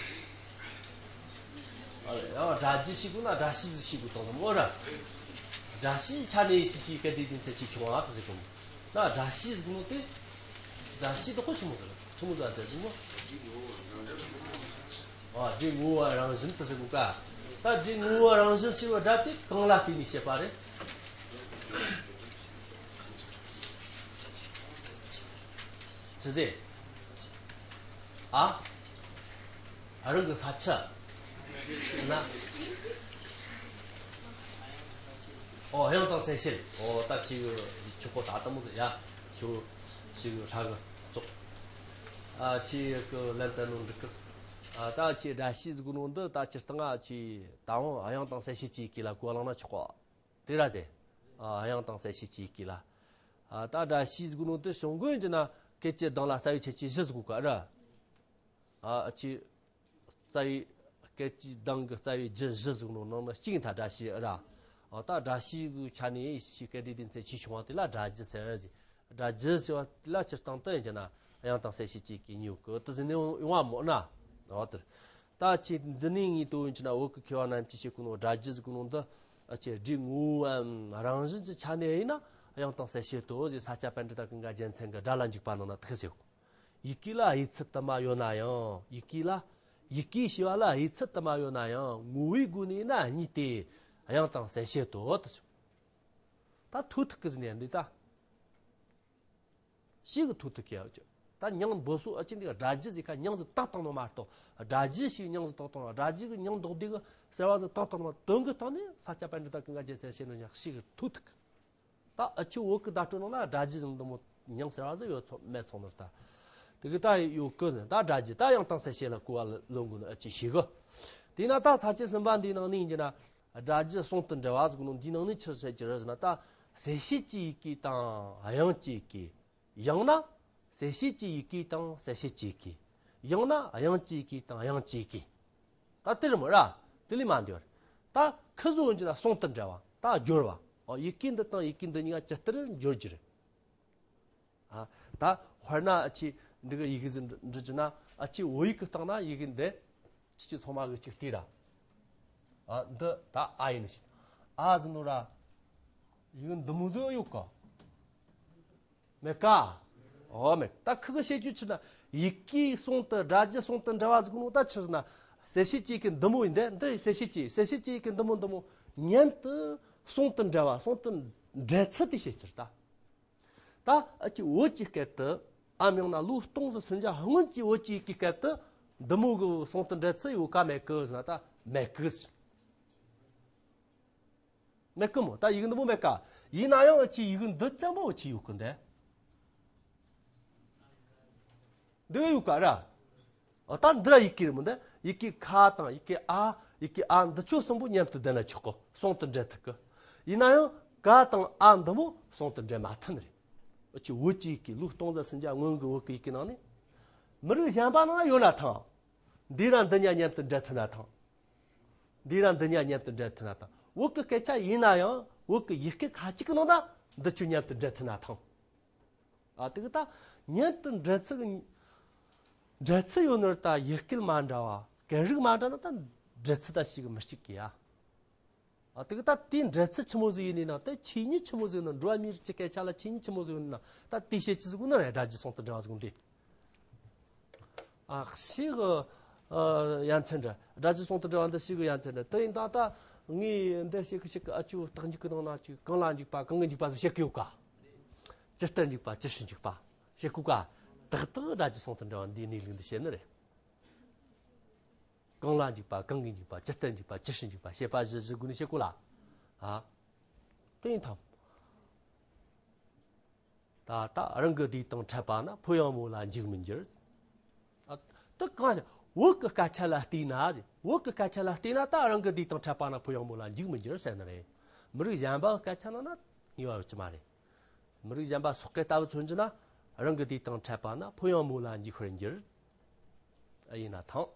ཨ་ཡང་སྒྲ་རྒྱུད་ཞེས་དགོས་ན་སྒྲ་བྱས་ཟིག་ཞེས་དགོས་དང་མོ་ར། སྒྲ་བྱས་ཆ་ནས་ཞེས་བྱའི་སྐད་སྒྲའི་སྡེ་ཚན་ཁྱད་ཆོས་པ་དེ་ཟེར་གོ། ད་སྒྲ་བྱས་ཟེར་ནོ་དེ། སྒྲ་བྱས་དེ་ཁོ་ཆི་མོ་ཟིག་རེད། ཆི་མོ་ཟིག་ཟེར་གོ། ཨ་སྒྲའི་ངོ་བོ་རང་བཞིན་དུ་ཟེར་གོ་ཀ། ད་སྒྲའི་ངོ་བོ་རང་བཞིན་ཞེས་པ་སྒྲ་དེ་གང་ལ་བརྟེན་ནས་བཤད་པ་རེད། ཆི་ཟེར། ཨ། ཨ་རང་གི་ས་ཆ། ན། ཨོ་དབྱངས་དང་གསལ་བྱེད། ཨོ་ད་ཞིག་ཆོག་གོ། ད་ལྟ་མོ་ཟེར་ཡ། ཞུ་ཞིག་ཧྲ་གི་ཙོག་ཨ་ཆི་གི་ལན་ད་ནོ་འགྲིག་གི། ཨ་ད་ཆི་སྒྲ་བྱས་ཟེར་གོ་ནོ་འདི་ད་སྤྱིར་བཏང་ཨ་ཆི་ད་འོང་དབྱངས་དང་གསལ་བྱེད་ཀྱི་གི་ལ་གོ་བ་བླངས་ན་ཆོག་གོ། དེ་ར་ཟེར། ཨ་དབྱངས་དང་གསལ་བྱེད་ཀྱི་གི་ལ། ཨ་ད་སྒྲ་བྱས་ཟེར་གོ་ནོ་དེ་བྱུང་དགོས་ཡིན་གྱི་ན་སྐད་ཅིག་གདངས་ལ་རྩ་བའི་ཁྱད་ཆོས་བཞི་ཟེར་གོ་ཀ་ར། ཨ་ཨ་ཅེ་རྩ་བའི་སྐད་ཅིག་གདངས་ཀྱི་རྩ་བའི་རྒྱུ་བཞི་ཟེར་གོ་ནོ་ནང་ན་གཅིག་ཡིན་ད་སྒྲ་བྱས་ར། ཨ་ད་སྒྲ་བྱས་གི་ཆ་ནས་ཤི་སྐད་སྒྲའི་སྡེ་ཚན་ཆེ་ཆུང་བ་དེ་ལ་སྒྲ་རྒྱུ་ཟེར་ཟེར། སྒྲ་རྒྱུ་ཟེར་བ་དེ་ལ་སྤྱིར་བཏང་དུ་ཡིན་གྱི་ན་དབྱངས་དང་གསལ་བྱེད་ཀྱི་ཡུལ་གྱི་དུ་ཟིན་ནས་ཡོང་བ་མོ་ན། འོ་དེར། ད་ཅི་འདི་ནས་ངེས་དོན་ཡིན་གྱི་ན་བོད་ཀྱི་མཁས་པ་རྣམས་ཀྱིས་བཤད་གོ་ནོ་སྒྲ་རྒྱུ་ཟེར་གོ་ནོ་འདི་ཨ་ཅེ་སྒྲའི་ངོ་བོའམ་རང་བཞིན་གྱི་ཆ་ནས་ཡིན་ན་དབྱངས་དང་གསལ་བྱེད་དོ་ཟེར་ས་སྐྱ་པཎྜི་ཏ་ཀུན་དགའ་རྒྱལ་མཚན་གྱི་སྒྲ་ལ་འཇུག་པ་ནང་ན་དེ་ཟེར། ཡི་གེ་ལ་དབྱེ་ཚུལ་དུ་མ་ཡོད་ན་ཡང་། ཡི་གེ་ལ་ཡི་གེ་ཞེས་པ་ལ་དབྱེ་ཚུལ་དུ་མ་ཡོད་ན་ཡང་ངོ་བོའི་སྒོ་ནས་ན་གཉིས་ཏེ། དབྱངས་དང་གསལ་བྱེད་དོ་དེ་ཟེར། ད་ཐོ་ཐུག་གི་ཟིན་ནས་འདི་ད། ཤིག་གི་ཐོ་ཐུག་གི་ཡ་ཅི། ད་མྱིང་འབོད་སོགས་ཨ་ཅི་འདི་ག་སྒྲ་རྒྱུ་ཟིག་ཁ་མྱིང་ཟིག་བཏགས་བཏང་ནོ་མ་གཏོགས། སྒྲ་རྒྱུ་ཞིག་མྱིང་ཟིག་བཏགས་བཏང་ནོ། སྒྲ་རྒྱུ་གི་མྱིང་འདོགས་དུས་གི་ཟེར་བ་ཟིག་བཏགས་བཏང་ནོ་མ་དོན་གི་སྟེང་ནས་ས་སྐྱ་པཎྜི་ཏ་ཀུན་དགའ་རྒྱལ་མཚན་བཤད་ནོ་ཡང་ཤིག་གི་ཐོ་ཐུག་གི། ད་ཨ་ཆུ་བོད་ཀྱི་བརྡ་སྤྲོད་ནང་ན་སྒྲ་རྒྱུ་ཟིག་འདི་མོ་མྱིང་ཟེར་བ་ཟིག་ཡོད་ཚོ་མེད་ཚོ་ནོ་ད། དེ་གི་ད་ཡོད་གི་ཟིན་ད་སྒྲ་རྒྱུ་ད་དབྱངས་དང་གསལ་བྱེད་ལ་གོ་བ་ལོན་དགོས་ནོ་ཨ་ཅི་ཤིག་གི། དེས་ན་ད་ས་བཅད་གསུམ་པ་འདིའི་ནང་ནས་ཡིན་གྱི་ན། སྒྲ་རྒྱུ་ཟུང་དུ་འབྲེལ་བ་ཟེར་གོ་ནོ་འདིའི་ནང་ནས་ཆི་ཟེར་གྱི་རེད་ཟེར་ན། ད་གསལ་བྱེད་ཀྱི་ཡི་གེ་དང་དབྱངས་ཀྱི་ཡི་གེ། ཡང་ན་གསལ་བྱེད་ཀྱི་ཡི་གེ་དང་གསལ་བྱེད་ཀྱི་ཡི་གེ། ཡང་ན་དབྱངས་ཀྱི་ཡི་གེ་དང་དབྱངས་ཀྱི་ཡི་གེ། ད་དེ་རེད་མོ་ར། དེ་ལས་མ་འདས་པར། ད་ཁི་ཟོ་འོན་གྱི་ན་ཟུང་དུ་འབྲེལ་བ་ད་སྦྱོར་བ། ཨོ་ཡི་གེ་འདི་དང་ཡི་གེ་འདི་གཉིས་ཀ་ཇི་ལྟར་སྦྱོར་གྱི་རེད། ཨ། ད་དཔེར་ན་ཨ་ཅེ་འདི་གི་ཡི་གེ་ཟིག་འབྲི་རྒྱུ་ན། ཨ་ཅེ་བོད་ཡིག་གི་སྟེང་ན་ཡི་གེ་འདི་ཅི་ཅི་ཚང་མ་གི་ཅིག་བལྟས་ར། ཨ་འདི་ད་ཨ་ཡིན་ཞིག་ཨ་ཟིག་ནོ་ར། ཡི་གེ་འདི་མོ་ཟིག་ཡོད་ག་མེད་ག་ཨོ་མེད། ད་ཁི་གི་བཤད་རྒྱུ་ཆི་ན། ཡི་གེའི་ཟུང་དུ་སྒྲ་རྒྱུ་ཟུང་དུ་འབྲེལ་བ་ཟིག་ནོ་ད་ཆི་ཟེར་ན། གསལ་བྱེད་ཀྱི་ཡི་གེ་འདི་མོ་ཡིན་ད། འདི་གསལ་བྱེད་ཀྱི་གསལ་བྱེད་ཀྱི་ཡི་གེ་འདི་མོ་འདི་མོ་མཉམ་དུ་ཟུང་དུ་འབྲེལ་བ། ཟུང་དུ་འབྲེལ་ཚུལ་དེ་བཤད་རྒྱུ་རེད་ད། ད་ཨ་ཅེ་བོད་ཀྱི་སྐད་དུ། ཨ་མྱང་ན་ལོ་སྟོང་ཟིག་སུན་ཅག་སྔོན་གྱི་བོད་ཀྱི་ཡི་གེའི་སྐད་དུ་འདི་མོ་གི་ཟུང་དུ་འབྲེལ་ཚུལ་ཡོད་ག་མེད་གི་ཟེར་ན། ད་མེད་གི་ཟེར། མེད་གི་མོ། ད་ཡི་གེ་འདི་མོ་མེད་ག་ཡིན་ན་ཡང་ཨ་ཅེ་ཡི་གེ་འདི་ཅང་མོ་ཨ་ཅེ་ཡོད་གི་འདི། འདི་ཡོད་ག་ར། ཨ་ད་འདི་ར་ཡི་གེ་རེད་མོ། འདི་ཡི་གེ་ཁ་དང་ཡི་གེ་ཨ། ཡི་གེ་ཨ་འདི་ཆོ་གསུམ་པོ་མཉམ་དུ་ལྡན་ན་ཆོག་གོ་ཟུང་དུ་འབྲེལ་ཐུབ་གི་ཡིན་ན་ཡང་ཀ་དང་ཨ་འདི་མོ་ཟུང་དུ་འབྲེལ་མ་ཐུབ་ནི་རེད། ཨ་ཅེ་བོད་ཀྱི་ཡི་གེ་ལོ་སྟོང་ཟིག་སུན་ཅག་སྔོན་གྱི་བོད་ཀྱི་ཡི་གེ་ནང་ནས། མི་རིགས་གཞན་པ་ནང་ན་ཡོད་ན་ཐང་། འདི་ར་འདི་གཉིས་མཉམ་དུ་འབྲེལ་ཐུབ་ན་ཐང་། འདི་ར་འདི་གཉིས་མཉམ་དུ་འབྲེལ་ཐུབ་ན་ཐང་། བོད་ཀྱི་སྐད་ཆ་ཡིན་ན་ཡང་བོད་ཀྱི་ཡི་གེ་ཁ་ཅིག་གི་ནང་ན་འདི་ཆོ་མཉམ་དུ་འབྲེལ་ཐུབ་ན་ཐང་། ཨ་དེ་གི་ད་མཉམ་དུ་འབྲེལ་ཚུལ་གི། འབྲེལ་ཚུལ་ཡོད་ནོ་ད་ཡི་གེ་མ་འདྲ་བ་སྐད་རིགས་མ་འདྲ་ན་ད་འབྲེལ་ཚུལ་ད་ཞིག་མི་གཅིག་གི་ཡ། ཨ་དེ་གི་ད་དེའི་འབྲེལ་ཚུལ་ཆི་མོ་ཟིག་ཡིན་ནི་ན། ད་ཆོས་ཉིད་ཆི་མོ་ཟིག་ཡིན་ན། འགྲོ་བ་མིའི་རིགས་ཀྱི་སྐད་ཆ་ལ་ཆོས་ཉིད་ཆི་མོ་ཟིག་ཡིན་ན། ད་དེ་བཤད་རྒྱུ་ཟིག་ནི་རེད། སྒྲ་རྒྱུ་ཟུང་དུ་འབྲེལ་བ་ཟིག་འདི། ཨ་ཞིག་གི་ཡ་མཚན་འདྲ། སྒྲ་རྒྱུ་ཟུང་དུ་འབྲེལ་བ་འདི་ཞིག་གི་ཡ་མཚན་འདྲ། དེ་ཡིན་ད་ད་ངས་འདི་ཞིག་གི་ཞིག་གི་ཨ་ཅུ་རྟགས་འཇུག་གི་ནང་ན་ཅིག་གང་ལ་འཇུག་པ་གང་གི་འཇུག་པ་ཟིག་བཤད་གི་ཡོད་ག་ཇི་ལྟར་འཇུག་པ་ཇི་ཕྱིར་འཇུག་པ་བཤད་གོ་ག་ཏག་ཏག་སྒྲ་རྒྱུ་ཟུང་དུ་འབྲེལ་བ་འདིའི་གནས་ལུགས་འདི་བཤད་ནི་རེད། གང་ལ་འཇུག་པ་གང་གིས་འཇུག་པ་ཇི་ལྟར་འཇུག་པ་ཇི་ཕྱིར་འཇུག་པ་བཤད་པ་བཞི་བཞི་དགུ་ནས་བཤད་གོ་ལ། ཨ། དེ་ཡིན་ཐམ། ད་ལྟ་རང་གི་སྡེ་དང་ཕྲད་པ་ན་ཕོ་ཡང་མོ་ལ་འཇུག་མི་འགྱུར། ཨ། དེ་གང་ཞིག་བོད་ཀྱི་སྐད་ཆ་ལ་བལྟས་ན། བོད་ཀྱི་སྐད་ཆ་ལ་བལྟས་ན་ད་རང་གི་སྡེ་དང་ཕྲད་པ་ན་ཕོ་ཡང་མོ་ལ་འཇུག་མི་འགྱུར་ཟེར་ནི་རེད། མི་རིགས་གཞན་པ་སྐད་ཆ་ནང་ན་ངེས་པ་ཡོད་ཀྱི་མ་རེད། མི་རིགས་གཞན་པ་སོག་སྐད་ལྟ་བུ་མཚོན་རྒྱུ་ན་རང་གི་སྡེ་དང་ཕྲད་པ་ན་ཕོ་ཡང་མོ་ལ་འཇུག་པར་འགྱུར། ཨ་ཡིན་ན་ཐང་།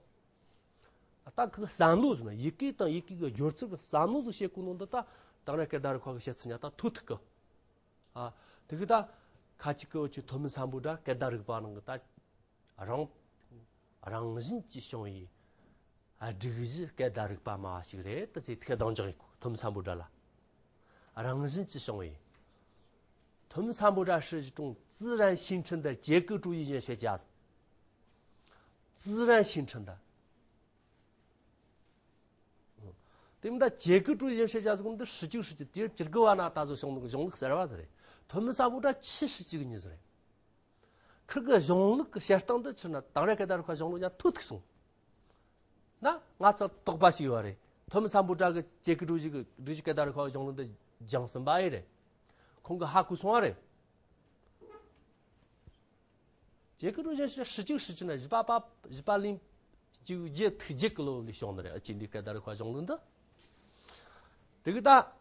ད་ཁོའི་བསམ་བློ་ཟེར་ན་ཡི་གེ་དང་ཡི་གེ་གི་སྦྱོར་ཚུལ་གྱི་བསམ་བློ་ཟིག་བཤད་གོ་ནོ་འདི་ད་དེང་རབས་སྐད་བརྡ་རིག་པ་གི་བཤད་ཚུལ་ཉག་ད་ཐོ་ཐུག་གི། ཨ། དེ་གི་ད་ཁ་ཅིག་གི་འུ་ཆོ་ཐོན་མི་སམ་བྷོ་ཊ་སྐད་བརྡ་རིག་པ་ནང་གི་ད་རང་རང་བཞིན་གྱིས་བྱུང་བའི་སྒྲིག་གཞི་སྐད་བརྡ་རིག་པ་སྨྲ་བ་ཞིག་རེད་དེ་ཟེར་ཐད་གདེང་འཇོག་ཡིན་གོ། ཐོན་མི་སམ་བྷོ་ཊ་ལ་རང་བཞིན་གྱིས་བྱུང་བའི། 同参谋长是一种自然形成的结构主义哲学家。自然形成的。དེ་མིན་ད་结构主义哲学家ཟེར་གོ་ནོ་འདི་ཧྲི་ཅིག་ཧྲི་ཅིག་དེ་བཅུ་དགུ་བ་ན་ད་གཟོད་བྱུང་ནོ་གཞུང་ལུགས་གསར་བ་ཟིག་རེད། 同参谋长ཆི་ཧྲི་ཅིག་གི་ཉིན་ཟིག་རེད། ཁིར་གི་གཞུང་ལུགས་ཀྱི་བཤད་སྟངས་འདི་ཕྱིར་ན་དེང་རབས་སྐད་བརྡ་རིག་པ་གཞུང་ལུགས་ཀྱང་ཐོ་ཐུག་སོང་། ན་ང་ཚོར་དོགས་པ་ཞིག་ཡོད་རེད། 同参谋长གི་结构主义གི་སྒྲིག་གཞི་སྐད་བརྡ་རིག་པ་གཞུང་ལུགས་འདི་སྦྱངས་ཟིན་པ་ཨེ་རེད། ཁོང་གི་ཧ་གོ་སོང་བ་རེད། 结构主义是实际实质呢，一八八一八零九年特级格罗里上的人，而且你给他的话上论的。这个大，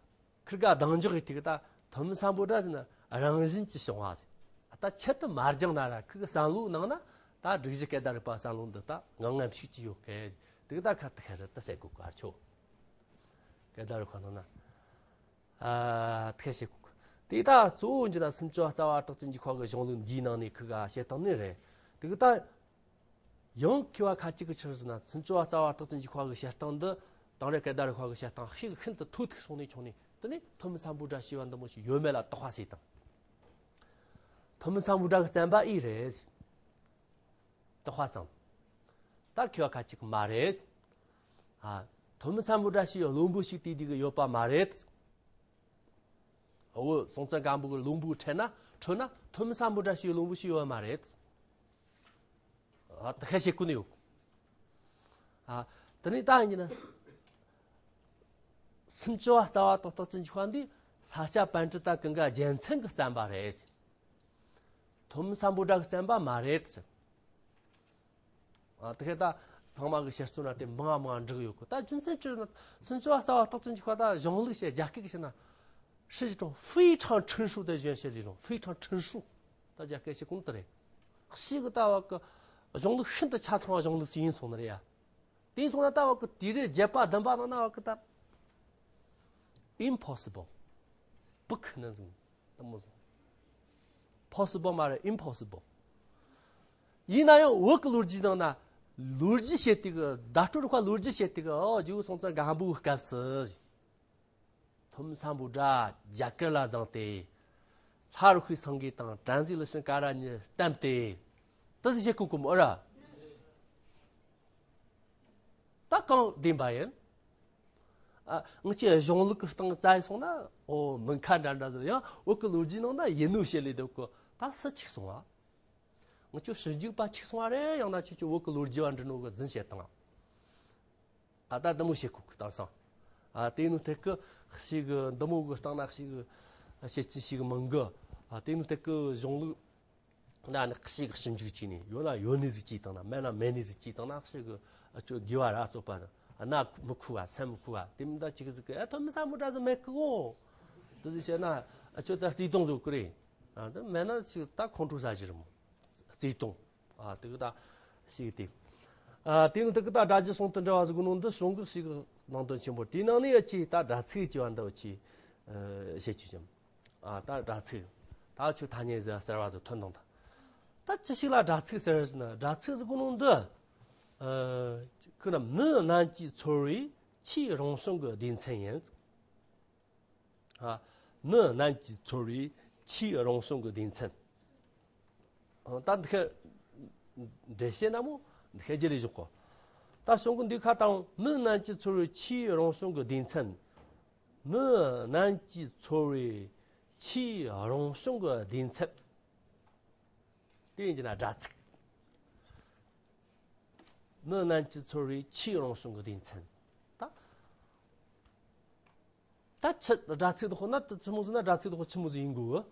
可个当局的这个大，他们参谋长是呢， རང་བཞིན་གྱིས་བྱུང་བ་ཟེར། ད་ཆེད་དུ་མ་སྦྱངས་ན་ར་ཁོའི་བསམ་བློའི་ནང་ན་ད་སྒྲིག་གཞི་སྐད་བརྡ་རིག་པ་བསམ་བློ་འདི་ད་ངང་ངམ་ཤུགས་ཀྱིས་ཡོད་སྐད། དེ་གི་ད་ཁ་ཏི་ཁ་རི་ཏི་ཟེར་དགོས་ག་ཆོ། སྐད་བརྡ་རིག་པ་ནང་ན། ཨ་ཐེ་ཤེས་ཁུག་དེ་ད་གཙོ་བོ་འཇི་ན་སུམ་ཅུ་པ་རྩ་བ་རྟགས་ཅན་གྱི་ཁ་གི་གཞུང་ལུགས་འདིའི་ནང་ནས་ཁུ་ག་བཤད་སྟངས་ནི་རེད། དེ་གི་ད་ཡང་མཁས་པ་ཁ་ཅིག་གི་ཕྱིར་ཟེར་ན་སུམ་ཅུ་པ་རྩ་བ་རྟགས་ཅན་གྱི་ཁ་གི་བཤད་སྟངས་འདི་དེང་རབས་སྐད་བརྡ་རིག་པ་གི་བཤད་སྟངས་ཤིག་ཤིན་ཏུ་མཐོ་ཐུག་སོང་ནས་ཁྱོང་ནས་དེ་ནས་ཐོན་མི་སམ་བྷོ་ཊ་ཞེས་པ་འདི་མོ་ཞིག་ཡོད་མེད་ལ་དོགས་པ་བྱས་དང་། ཐོན་མི་སམ་བྷོ་ཊ་གི་བསྟན་པ་ཨི་རེད། དོགས་པ་ཙམ། ད་མཁས་པ་ཁ་ཅིག་མ་རེད། ཨ། ཐོན་མི་སམ་བྷོ་ཊ་ཞེས་བླུན་པོ་ཞིག་དེ་དུས་ཀྱི་ཡོད་པ་མ་རེད། འོ་སྲོང་བཙན་སྒམ་པོ་གི་བླུན་པོ་ཁྲོད་ན་ཁྲོད་ན་ཐོན་མི་སམ་བྷོ་ཊ་ཞེས་བླུན་པོ་ཞིག་ཡོད་པ་མ་རེད། ཨ་ད་ཁ་ཤས་ཀུན་ཡོད། ཨ། དེ་ནས་ད་ཡིན་ན། སུམ་ཅུ་པ་རྩ་བ་དང་རྟགས་ཅན་གྱི་ཁ་འདི་ས་སྐྱ་པཎྜི་ཏ་ཀུན་དགའ་རྒྱལ་མཚན་གྱི་བསྟན་པ་རེད། ཐོན་མི་སམ་བྷོ་ཊ་གི་བསྟན་པ་མ་རེད། ཨ་དེ་ཁ་ད་ཚང་མ་གི་བཤད་སྲོལ་ན་དེ་མང་མང་འགྲིག་ཡོད་གི། ད་རྒྱུ་མཚན་ཅི་ན་སུམ་ཅུ་པ་རྩ་བ་རྟགས་ཅན་གྱི་ཁ་ད་གཞུང་ལུགས་བཤད་རྒྱ་སྐད་གི་བཤད་ན་是一种非常成熟的语言系统，非常成熟。 ད་རྒྱ་སྐད་བཤད་གོང་དུ་རེད། ཤིག་གི་ད་བ་གི་གཞུང་ལུགས་ཤིན་ཏུ་ཆ་ཚང་བ་གཞུང་ལུགས་སུ་ཡིན་སོང་ནི་རེད་ཡ། དེ་སོང་ན་ད་བ་གི་དུས་རབས་བརྒྱད་པ་བདུན་པ་ནང་ན་བ་གི་ད་impossible། 不可能ཟིན། ད་མོ་ཟིན། possible མ་རེད། impossible། ཡིན་ན་ཡང་བོད་ཀྱི་ལོ་རྒྱུས་ནང་ན་ལོ་རྒྱུས་བཤད་དུས་ཀྱི་བརྡ་སྤྲོད་རིག་པ་ལོ་རྒྱུས་བཤད་དུས་ཀྱི་ཨོ་རྒྱལ་པོ་སྲོང་བཙན་སྒམ་པོའི་སྐབས་སུ་ཐོན་མི་སམ་བྷོ་ཊ་རྒྱ་གར་ལ་བརྫངས་ཏེ། ལྷ་རུ་ཤི་སེང་གེ་དང་བྲམ་ཟེ་ལི་ཤི་ཀ་ར་གཉིས་བསྟེན་ཏེ། དེ་ཟིག་བཤད་གོ་གི་མོ་ར། ད་གང་བདེན་པ་ཡིན། ཨ་ངི་ཆོའི་གཞུང་ལུགས་ཀྱི་སྟེང་བཙལ་སོང་ན་ཨོ་མིང་ཁ་འདྲ་འདྲ་ཟེར། ཡང་བོད་ཀྱི་ལོ་རྒྱུས་ནང་ན་ཡིན་ནོ་བཤད་ལས་འདུག་གོ། ད་སུ་འཆུག་སོང་བ། ངི་ཆོ་ཕྱི་རྒྱུག་པ་འཆུག་སོང་བ་རེད། ཡང་ན་ཁྱོད་ཆོ་བོད་ཀྱི་ལོ་རྒྱུས་པ་འདྲི་ནོ་གི་རྫུན་བཤད་དང་། ཨ་ད་འདི་མོ་བཤད་ཁུག་གི་བཏང་སོང་། ཨ་དེ་ནི་ཐད་ཀི་ཞིག་གི་འདི་མོ་གི་སྟེང་ན་ཞིག་བཤད་ཀྱི་ཞིག་མང་གི། ཨ་དེ་ནི་ཐད་ཀི་གཞུང་ལུགས་ན་ནི་ཞིག་ཞིབ་འཇུག་བྱས་ནས་ཡོད་ན་ཡོད་ནི་ཟིག་བྱས་བཏང་ན་མེད་ན་མེད་ནི་ཟིག་བྱས་བཏང་ན་ཞིག་གི་ཨ་ཆོ་དགེ་བ་ར་རྩོད་པ་དང་ཨ་ན་མི་ཁུ་བ་སེམས་མི་ཁུ་བ་དེ་མི་འདྲ་ཅིག་ཟིག་གི་ཨ་ཐོན་མི་སམ་བྷོ་ཊ་ཟིག་མེད་གི་འོ། དེ་ཟིག་བཤད་ན་ཨ་ཆོ་ད་རྩིས་གཏོང་བཟོ་གི་རེད། ཨ་དེ་མེད་ན་ཞིག་ད་ཁོང་ཁྲོ་ཟ་གི་རེད་མོ། རྩིས་གཏོང་། ཨ་དེ་གི་ད་ཞིག་དེ། ཨ་དེ་ནི་དེ་གི་ད་སྒྲ་རྒྱུད་ཟུང་དུ་འབྲེལ་བ་ཟེར་གོ་ནོ་འདི་གཞུང་གི་ཞིག་ནང་དོན་ཆེན་པོ་དེའི་ནང་ནས་ཡ་ཆེ་ད་སྒྲ་ཚིག་ཅེས་པ་འདི་ཆེ་བཤད་རྒྱུ་ཅན། ཨ་ད་སྒྲ་ཚིག་ད་ཆོས་ཐ་སྙད་ཟེར་ཟེར་བ་ཟེར་ཐོན་དང་ད། ད་ཅི་ཞིག་ལ་སྒྲ་ཚིག་ཟེར་ཟེར་ན་སྒྲ་ཚིག་ཟེར་གོ་ནོ་འདི། ཨ་ཁོ་ན་མི་རྣམས་ཀྱིས་ཚོར་བའི་ཆོས་རང་བྱུང་གི་སྡེ་ཚན་ཡིན། ཨ། མི་རྣམས་ཀྱིས་ཚོར་བའི་ཆོས་རང་བྱུང་གི་སྡེ་ཚན། ཨ། ད་འདི་ཁ་འགྲེལ་བཤད་ན་མོ་འདི་ཁ་རྒྱུ་ལས་བཞག་གོ། ད་གཞུང་གི་འདི་ཁ་དང་མི་རྣམས་ཀྱིས་ཚོར་བའི་ཆོས་རང་བྱུང་གི་སྡེ་ཚན། མི་རྣམས་ཀྱིས་ཚོར་བའི་ཆོས་རང་བྱུང་གི་སྡེ་ཚན། དེ་ཡིན་གྱི་ན་སྒྲ་ཚིག་མི་རྣམས་ཀྱིས་ཚོར་བའི་ཆོས་རང་བྱུང་གི་སྡེ་ཚན། ད། ད་ཆི་སྒྲ་ཚིག་དེ་ཁོ་ན་དེ་ཆི་མོ་ཟིག་ན་སྒྲ་ཚིག་དེ་ཁོ་ཆི་མོ་ཟིག་ཡིན་དགོས།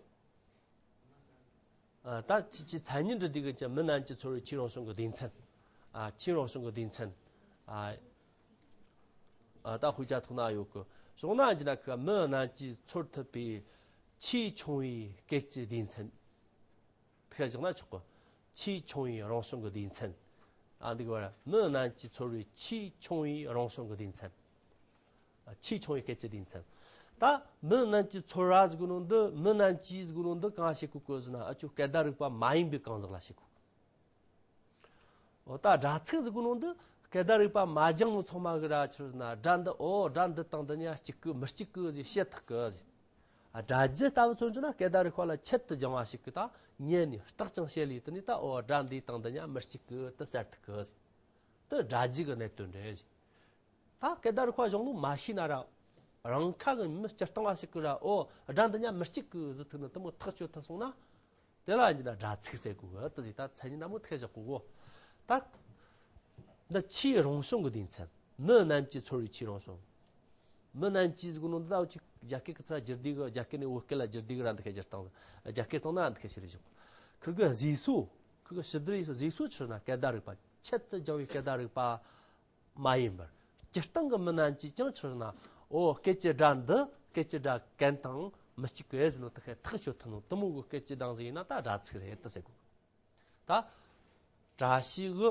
ཨ། ད་ཅི་ཅི་མཚན་ཉིད་འདྲི་དུས་ཀྱི་མི་རྣམས་ཀྱིས་ཚོར་བའི་ཆོས་རང་བྱུང་གི་སྡེ་ཚན། ཨ། ཆོས་རང་བྱུང་གི་སྡེ་ཚན། ཨ། ཨ། ད་དཔེ་ཆ་ཐོག་ན་ཡོད་གི། གཞུང་ན་འདི་ན་ཁོ་མི་རྣམས་ཀྱིས་ཚོར་ཐུབ་པའི་ཆོས་ཆུང་བའི་སྐད་ཀྱི་སྡེ་ཚན། ཕལ་བཞག་ན་ཆོག་གི། ཆོས་ཆུང་བའི་རང་བྱུང་གི་སྡེ་ཚན། ཨ། འདི་གི་བར་མི་རྣམས་ཀྱིས་ཚོར་བའི་ཆོས་ཆུང་བའི་རང་བྱུང་གི་སྡེ་ཚན། ཨ། ཆོས་ཆུང་བའི་སྐད་ཀྱི་སྡེ་ཚན། ད་མི་རྣམས་ཀྱིས་ཚོར་བ་ཟེར་གོ་ནོ་འདི་མི་རྣམས་ཀྱིས་ཟེར་གོ་ནོ་འདི་གང་བཤད་གོ་གི་ཟེར་ན་ཨ་ཅོ་སྐད་བརྡ་རིག་པ་མ་ཡིན་པའི་གང་ཟག་ལ་བཤད་གོ་གི། འོ་ད་སྒྲ་ཚིག་ཟེར་གོ་ནོ་འདི་སྐད་བརྡ་རིག་པ་མ་སྦྱངས་ནོ་ཚང་མ་གི་ར་ཆི་ཟེར་ན་སྒྲ་འདི་ཨོ་སྒྲ་འདི་དང་འདི་གཉིས་གཅིག་གི་མི་གཅིག་གི་ཟེར་བཤད་ཐུབ་གི་ཟེར། ཨ། སྒྲ་རྒྱུད་ལྟ་བུ་མཚོན་རྒྱུ་ན་སྐད་བརྡ་རིག་པ་ལ་ཆེད་དུ་སྦྱངས་པ་ཞིག་གིས་ད་ཉན་ནས་རྟགས་ཀྱང་བཤད་ལས་དེ་ནས་ད་ཨོ་སྒྲ་འདི་དང་འདི་གཉིས་མི་གཅིག་གི་དེ་གསལ་ཐུབ་གི་ཟེར། དེ་སྒྲ་རྒྱུད་ཀྱི་གནད་དོན་རེད་ཟེར། ད་སྐད་བརྡ་རིག་པ་གཞུང་ལུགས་མ་ཤེས་ན་ར་རང་ཁ་གི་མི་སྤྱིར་བཏང་བ་ཞིག་གིས་ར་ཨོ་སྒྲ་འདི་གཉིས་མི་གཅིག་གི་ཟེར་ཐུབ་ནི་དེ་མོ་ཐག་གཅོད་ཐུབ་སོང་ན། དེ་ལ་ཡིན་ན་སྒྲ་ཚིག་ཟེར་གོ་གི། དེ་ཟིག་ད་མཚན་ཉིད་ན་མོ་ཐེ་ཞག་གོ་གོ། ད་འདི་ཆོས་རང་བྱུང་གི་སྡེ་ཚན། མི་རྣམས་ཀྱིས་ཚོར་བའི་ཆོས་རང་བྱུང་། མི་རྣམས་ཀྱིས་ཟེར་གོ་ནོ་འདི་ད་ཅིག་རྒྱ་སྐད་ཀྱི་ཚུར་བསྒྱུར་དུས་གི་རྒྱ་སྐད་ནས་བོད་སྐད་ལ་བསྒྱུར་དུས་གི་ར་འདི་སྐད་བསྒྱུར་སྟངས་རྒྱ་སྐད་སྟངས་ན་འདི་སྐད་ཞིག་རེད་བཞག་ཁུ་གི་བཟོས་སོ། ཁུ་གི་ཞིབ་བསྡུར་ཡས་སོ་བཟོས་སོ་ཆི་ན་སྐད་བརྡ་རིག་པ་ཆེད་དུ་སྦྱངས་པའི་སྐད་བརྡ་རིག་པ། མ་ཡིན་པར་སྤྱིར་བཏང་གི་མི་རྣམས་ཀྱིས་ཀྱང་ཕྱིར་ན་འོ་སྐད་ཀྱི་སྒྲ་འདི་སྐད་ཀྱི་སྒྲ་གན་དང་ མི་གཅིག་གི་ཟེར་ནོ་དེ་ཁའི་ཐག་ཆོད་ཐུབ་ནོ་དེ་མོ་གི་སྐད་ཀྱི་གདངས་ཟིག་ཡིན་ན་ད་སྒྲ་ཚིག་རེད་ད་ཟེར་གོ། ད། བཀྲ་ཤིས་གི་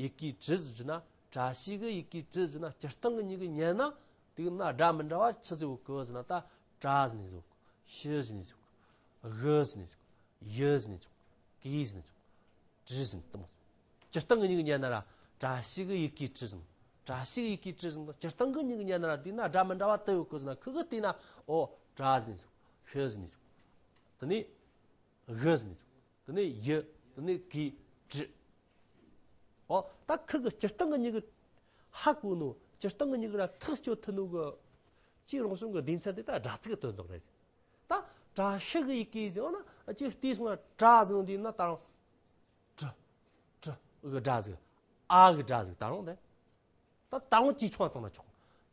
ཡི་གེ་བྲི་ཟེར་ན། བཀྲ་ཤིས་གི་ཡི་གེ་བྲི་ཟེར་ན་སྤྱིར་བཏང་གི་མྱི་གིས་ཉན་ན། དེ་གི་ན་སྒྲ་མི་འདྲ་བ་ཆི་ཟིག་ཡོད་གི་ཟེར་ན། ད་བཀྲ་ཟེར་ནི་ཟིག་ཤི་ཟེར་ནི་ཟིག་གི་ཟེར་ནི་ཟིག་གི་ཡི་ཟེར་ནི་ཟིག་བྲི་ཟེར་ནི་དེ་མོ། སྤྱིར་བཏང་གི་མྱི་གིས་ཉན་ན་ར། བཀྲ་ཤིས་གི་ཡི་གེ་བྲི་ཟེར་ན། བཀྲ་ཤིས་གི་ཡི་གེ་བྲི་ཟེར་ན། སྤྱིར་བཏང་གི་མྱི་གིས་ཉན་ན་ར། དེ་ན་སྒྲ་མི་འདྲ་བ་དེ་ཡོད་གི་ཟེར་ན། ཁི་གིས་བལྟས་ན། ཨོ། བཀྲ་ཟེར་ནི་ཟིག་ཤི་ཟེར་ནི་ཟིག་དེ་ནས། གི་ཟེར་ནི་ཟིག་དེ་ནས་ཡི། དེ་ནས་གི། བྲི། ཨོ། ད་ཁི་གི་སྤྱིར་བཏང་གི་མྱི་གིས་ཧ་གོ་ནོ། སྤྱིར་བཏང་གི་མྱི་གིས་ར་ཐག་གཅོད་ཐུབ་ནོ་གི་ཅི་རུང་གསུམ་གི་སྡེ་ཚན་དེ་ད་སྒྲ་ཚིག་གི་དོན་དག་རེད། ད་བཀྲ་ཤིས་གི་ཡི་གེ་ཟེར་ན་ཅི་བལྟས་སོང་ན་བཀྲ་ཟེར་ནོ་འདི་ན་ད་རུང་བྲི། བྲི་གི་སྒྲ་ཟིག་ཨ་གི་སྒྲ་ཟིག་ད་རུང་དེ། ད་ད་རུང་ཅིག་ཆུང་བ་བཏང་ན་ཆོག་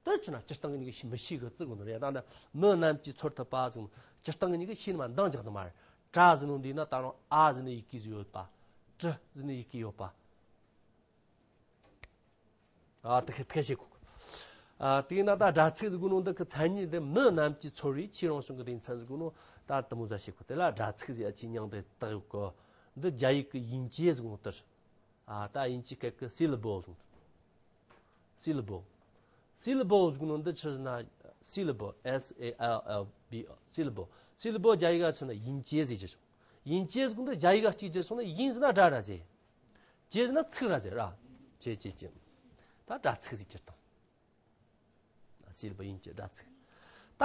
དེ་ཕྱིར་ན་སྤྱིར་བཏང་གི་མྱི་གིས་མི་ཤེས་གི་བརྩི་དགོས་ནི་རེད། ད་ནི་མི་རྣམས་ཀྱིས་ཚོར་ཐུབ་པ་ཟེར་ནོ། སྤྱིར་བཏང་གི་མྱི་གིས་ཤེས་ནི་མ་འདང་རྒྱག་ནི་མ་རེད། བཀྲ་ཟེར་ནོ་འདི་ན་ད་རུང་ཨ་ཟེར་ནི་ཡི་གེ་ཟིག་ཡོད་པ། བྲི་ཟེར་ནི་ཡི་གེ་ཡོད་པ། ཨ་དེ་ཁ་དེ་ཁ་ཤེས་གོ། ཨ་དེ་ན་ད་སྒྲ་ཚིག་ཟེར་གོ་ནོ་འདི་གི་མཚན་ཉིད་དེ་མི་རྣམས་ཀྱིས་ཚོར་བའི་ཆོས་རང་བྱུང་གི་སྡེ་ཚན་ཟེར་གོ་ནོ། ད་དེ་མོ་ཟིག་ཤེས་གོ། དེ་ལ་སྒྲ་ཚིག་ཟེར་ཡ་ཆི་མྱིང་དེ་བཏགས་ཡོད་གི། འདི་རྒྱ་ཡིག་གི་དབྱིན་ཇི་ཟེར་གོ་ནོ་དེ། ཨ་ད་དབྱིན་ཇིའི་སྐད་ཀྱི་syllable་ཟེར་གོ་ནོ། syllable syllable་ཟེར་གོ་ནོ་འདི་ཆི་ཟེར་ན། syllable, S A L L B E, syllable. syllable་རྒྱ་ཡིག་ག་ཆི་ན་དབྱིན་ཇི་ཟེར་གྱི་བྱུང་། དབྱིན་ཇི་ཟེར་གོ་ནོ་འདི་རྒྱ་ཡིག་ག་གཅིག་གྱུར་སོང་ན། དབྱིན་ཟེར་ན་སྒྲ་ར་ཟེར། ཇི་ཟེར་ན་ཚིག་ར་ཟེར་ར། ཇི་ཇི་ཇི། ད་སྒྲ་ཚིག་ཟེར་གྱི་དང་། syllable་དབྱིན་ཇི་སྒྲ་ཚིག་ད་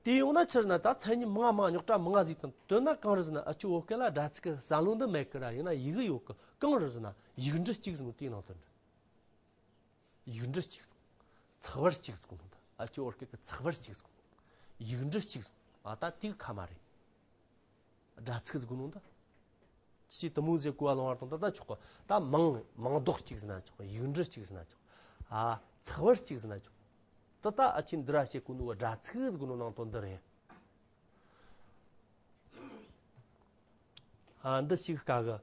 དེ་ཡོང་ན་ཕྱིར་ན་ད་མཚན་ཉིད་མང་མང་རྙོག་དྲ་མང་ཟིག་དང་དོན་ན་གང་རེད་ཟེར་ན། ཨ་ཅོ་བོད་སྐད་ལ་སྒྲ་ཚིག་གི་བསམ་བློ་འདི་མེད་གི་ར། ཡིན་ན་ཡི་གེ་ཡོད་གི། གང་རེད་ཟེར་ན་ཡིག་འབྲུ་གཅིག་ཟེར་ནོ་དེའི་ནང་དོན་རེད། ཡིག་འབྲུ་གཅིག་ཟེར། ཚེག་བར་གཅིག་ཟེར་གོ་ནོ་ད། ཨ་ཅོ་བོད་སྐད་གི་ཚེག་བར་གཅིག་ཟེར་གོ་ནོ། ཡིག་འབྲུ་གཅིག་ཟེར། ཨ་ད་དེ་གི་ཁ་མ་རེད། སྒྲ་ཚིག་ཟེར་གོ་ནོ་ད། ཅི་དེ་མོ་ཟེར་གོ་བ་ལོང་བར་དང་ད་ད་ཆོག་གི། ད་མིང་མིང་འདོགས་གཅིག་ཟེར་ན་ཆོག་གི། ཡིག་འབྲུ་གཅིག་ཟེར་ན་ཆོག་གི། ཨ་ཚེག་བར་གཅིག་ཟེར་ན་ཆོག་ད་ད་ཨ་ཅེ་འདི་ར་བཤད་གོ་ནོ་སྒྲ་ཚིག་ཟེར་གོ་ནོ་ནང་དོན་འདི་རེད། ཨ་འདི་ཞིག་དཀའ་གི།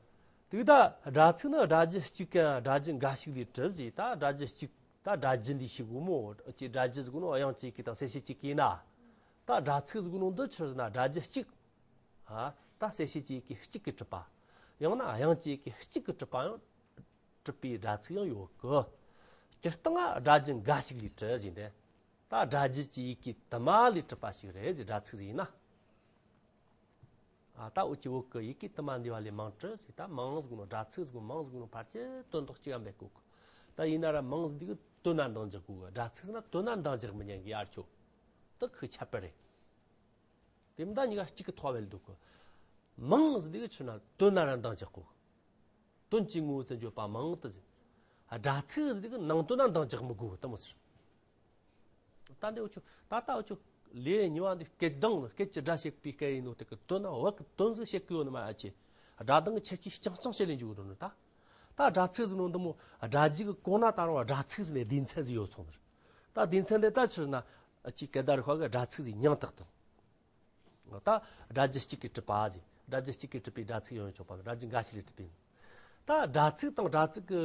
དེ་ད་སྒྲ་ཚིག་ནི་སྒྲ་རྒྱུད་གཅིག་གམ་སྒྲ་རྒྱུད་འགའ་ཞིག་ལས་གྲུབ་ཅེས། ད་སྒྲ་རྒྱུད་གཅིག་ད་སྒྲ་རྒྱུད་འདི་ཞིག་གོ་མོ། ཅེས་སྒྲ་རྒྱུད་ཟེར་གོ་ནོ་དབྱངས་ཅན་གྱི་དང་གསལ་བྱེད་ཅན་གྱི་ཡིན་ན། ད་སྒྲ་ཚིག་ཟེར་གོ་ནོ་འདི་ཆི་ཟེར་ན་སྒྲ་རྒྱུད་གཅིག་ཨ་ད་གསལ་བྱེད་ཅན་གྱི་གཅིག་གིས་གྲུབ་པ། ཡང་ན་དབྱངས་ཅན་གྱི་གཅིག་གིས་གྲུབ་པ་ཡང་། གྲུབ་པའི་སྒྲ་ཚིག་ཡང་ཡོད་གི། སྤྱིར་བཏང་ང་སྒྲ་རྒྱུད་འགའ་ཞིག་ལས་གྲུབ་ཟེར་ཏེ། ད་སྒྲ་རྒྱུད་ཀྱི་ཡི་གེ་དུ་མ་ལས་གྲུབ་པ་ཞིག་རེད་ཟེར། སྒྲ་ཚིག་ཟེར་ན། ཨ་ད་འུ་ཅི་བོད་ཀྱི་ཡི་གེ་དུ་མ་འདི་བ་ལས་མིང་གྲུབ་ཟེར། ད་མིང་ཟེར་གོ་ནོ་སྒྲ་ཚིག་ཟེར་གོ་མིང་ཟེར་གོ་ནོ་ཕལ་ཆེར་དོན་དག་གཅིག་ག་འབད་གོ་གི། ད་ཡིན་ན་ར་མིང་ཟེར་འདི་གི་དོན་ན་འདང་རྒྱག་གོ་གི། སྒྲ་ཚིག་ཟེར་ན་དོན་ན་འདང་རྒྱག་མི་ཉན་གི་ཡར་ཆོ། ད་ཁོའི་ཁྱད་པར་རེད། དེ་མི་ད་གཉིས་ཀ་གཅིག་གི་ཐོག་བལ་འདུག་གི། མིང་ཟེར་འདི་གི་ཆི་ན་དོན་ན་ར་འདང་རྒྱག་གོ་གི། དོན་གྱི་ངོ་བོ་ཟེར་བརྗོད་པ་མིང་དུ་ཟེར། སྒྲ་ཚིག་ཟེར་དེ་གི་ནང་དོན་ན་འདང་རྒྱག་མི་དགོས་གི་དེ་མོ་ཟེར། ད་འདི་འུ་ཆོ་ད་ལྟ་འུ་ཆོ་ལས་གཉིས་པ་འདི་སྐད་གདངས་ནི་སྐད་ཀྱི་སྒྲ་བཤད་པའི་སྐད་ཡིན་ནོ་དེ་གི་དོན་ན་བབ་གི་དོན་ཟིག་བཤད་གི་ཡོད་ནི་མ་ཨ་ཅེ། སྒྲ་གདངས་ཀྱི་ཁྱད་ཆོས་རྐྱང་རྐྱང་བཤད་ལེན་རྒྱུ་རུ་ནི་ད། ད་སྒྲ་ཚིག་ཟེར་ནོ་འདི་མོ་སྒྲ་རྒྱུད་གི་གོང་ན་ད་རུང་སྒྲ་ཚིག་ཟེར་ནས་སྡེ་ཚན་ཟིག་ཡོད་སོང་ནི་རེད། ད་སྡེ་ཚན་འདི་ད་ཕྱིར་ན་ཨ་ཅེ་སྐད་བརྡ་རིག་པ་གི་སྒྲ་ཚིག་ཟིག་མིང་བཏགས་དང་། ད་སྒྲ་རྒྱུད་གཅིག་གིས་གྲུབ་པ་ཟེར། སྒྲ་རྒྱུད་གཅིག་གིས་གྲུབ་པའི་སྒྲ་ཚིག་ཡང་ཆོག་པ་དང་སྒྲ་རྒྱུད་འགའ་ཞིག་ལས་གྲུབ་པའི། ད་སྒྲ་ཚིག་དང་སྒྲ་ཚིག་གི་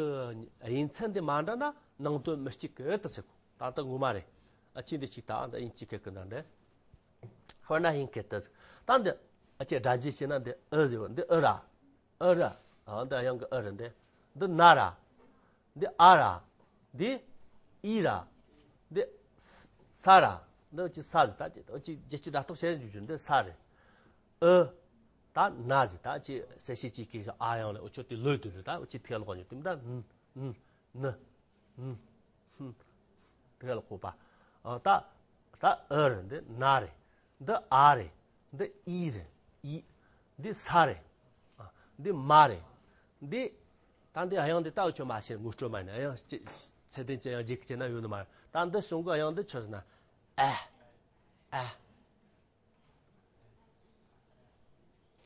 དབྱེ་མཚམས་དེ་མ་འདྲ་ན་ནང་དོན་མི་གཅིག་གི་དུ་ཟེར་གོ། ད་ལྟ་ངོ་མ་རེད། ཨ་ཅེ་འདི་གཅིག་ད་ཨ་འདི་དབྱིན་ཇི་སྐད་ཀྱི་ནང་འདྲ། དཔེར་ན་དབྱིན་སྐད་དུ་ཟེར། ད་འདི་ཨ་ཅེ་སྒྲ་རྒྱུད་བྱས་ན་འདི་ཨི་ཟེར་བ་འདི་ཨི་ར། ཨི་ར། ཨ་འདི་དབྱངས་ཀྱི་ཨི་རེད་འདི། འདི་ན་ར། འདི་ཨ་ར། འདི་ཨི་ར། འདི་ས་ར། འདི་ཅི་ས་ལ་ད་ཅི་ཅི་ཅི་སྒྲ་རྟགས་བྱས་འཇུག་རྒྱུ་འདི་ས་རེད། ཨི། ད་ན་ཟེར་ད་ཅི་གསལ་བྱེད་ཅན་གྱི་ཨ་དབྱངས་ལས་འུ་ཆོ་དེ་ལོས་དུ་རེད། ད་འུ་ཅི་ཐེག་ལོག་ཉོ་དུ་ད་ན་ན་ན་ན་ཐེག་ལོག་གོ་པ། ཨ་ད་ད་ཨི་རེད། འདི་ན་རེད། འདི་ཨ་རེད། འདི་ཨི་རེད། ཨི། འདི་ས་རེད། ཨ། འདི་མ་རེད། འདི། ད་འདི་དབྱངས་འདི་ད་འུ་ཆོ་མ་ཤེས། ངོ་སྤྲོད་མ་ཡིན་ན་དབྱངས་ཅི་ཚད་ལྡན་གྱི་དབྱངས་རྒྱས་ཀྱི་ན་ཡོད་ནི་མ་རེད། ད་འདི་བྱུང་གི་དབྱངས་འདི་ཆི་ཟེར་ན། ཨ། ཨ།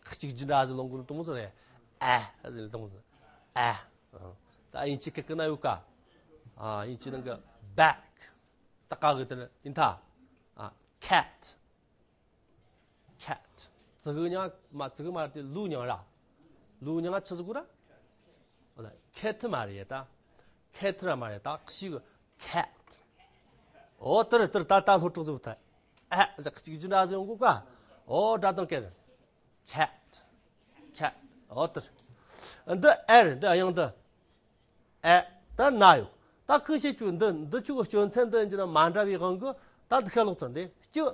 གཅིག་རྒྱུ་འདྲ་ཟེར་ལོང་གི་དུང་ཟེར་རེད། ཨ་ཟེར་དུང་ཟེར། ཨ། ཨ། ད་དབྱིན་ཇི་སྐད་ཀྱི་ན་ཡོད་ཀ། ཨ། དབྱིན་ཇི་ནང་གི་བེག་ད་ཀ་གི་དེ་ནི་ཡིན་ཐ། ཨ། ཁེ་ཊི། ཁེ་ཊི། ཙི་གུ་མྱིང་མ་ཙི་གུ་མ་རེད་དེ་ལུ་མྱིང་ར། ལུ་མྱིང་ང་ཆི་ཟེར་གོ་ར། ཨོ་ལ་ཁེ་ཐི་མ་རེད་ད། ཁེ་ཐི་ར་མ་རེད་ད་གཤིས་གི་ཁེ་ཊི། ཨོ་དེར་དེར་ད་ད་ལྷོ་ཕྲུག་ཟེར་བ་ད། ཨ་ཟེར་གཅིག་རྒྱུ་འདྲ་ཟེར་ཡོང་གོ་ཀ། ཨོ་སྒྲ་གདངས་སྐད་རེད། cat, cat. ཨོ་དེ་རེད། འདི་ཨེ་རེད། འདི་དབྱངས་འདི་ཨེ། ད་ན་ཡོད། ད་ཁུ་ཤེས་ཆུ་འདི་འདི་ཆུ་གི་སྐྱོན་ཚན་འདི་འཇི་ན་མ་འདྲ་བའི་དབང་གིས་ད་འདི་ཁ་ལོག་ཐོན་ཏེ་སྐྱུ་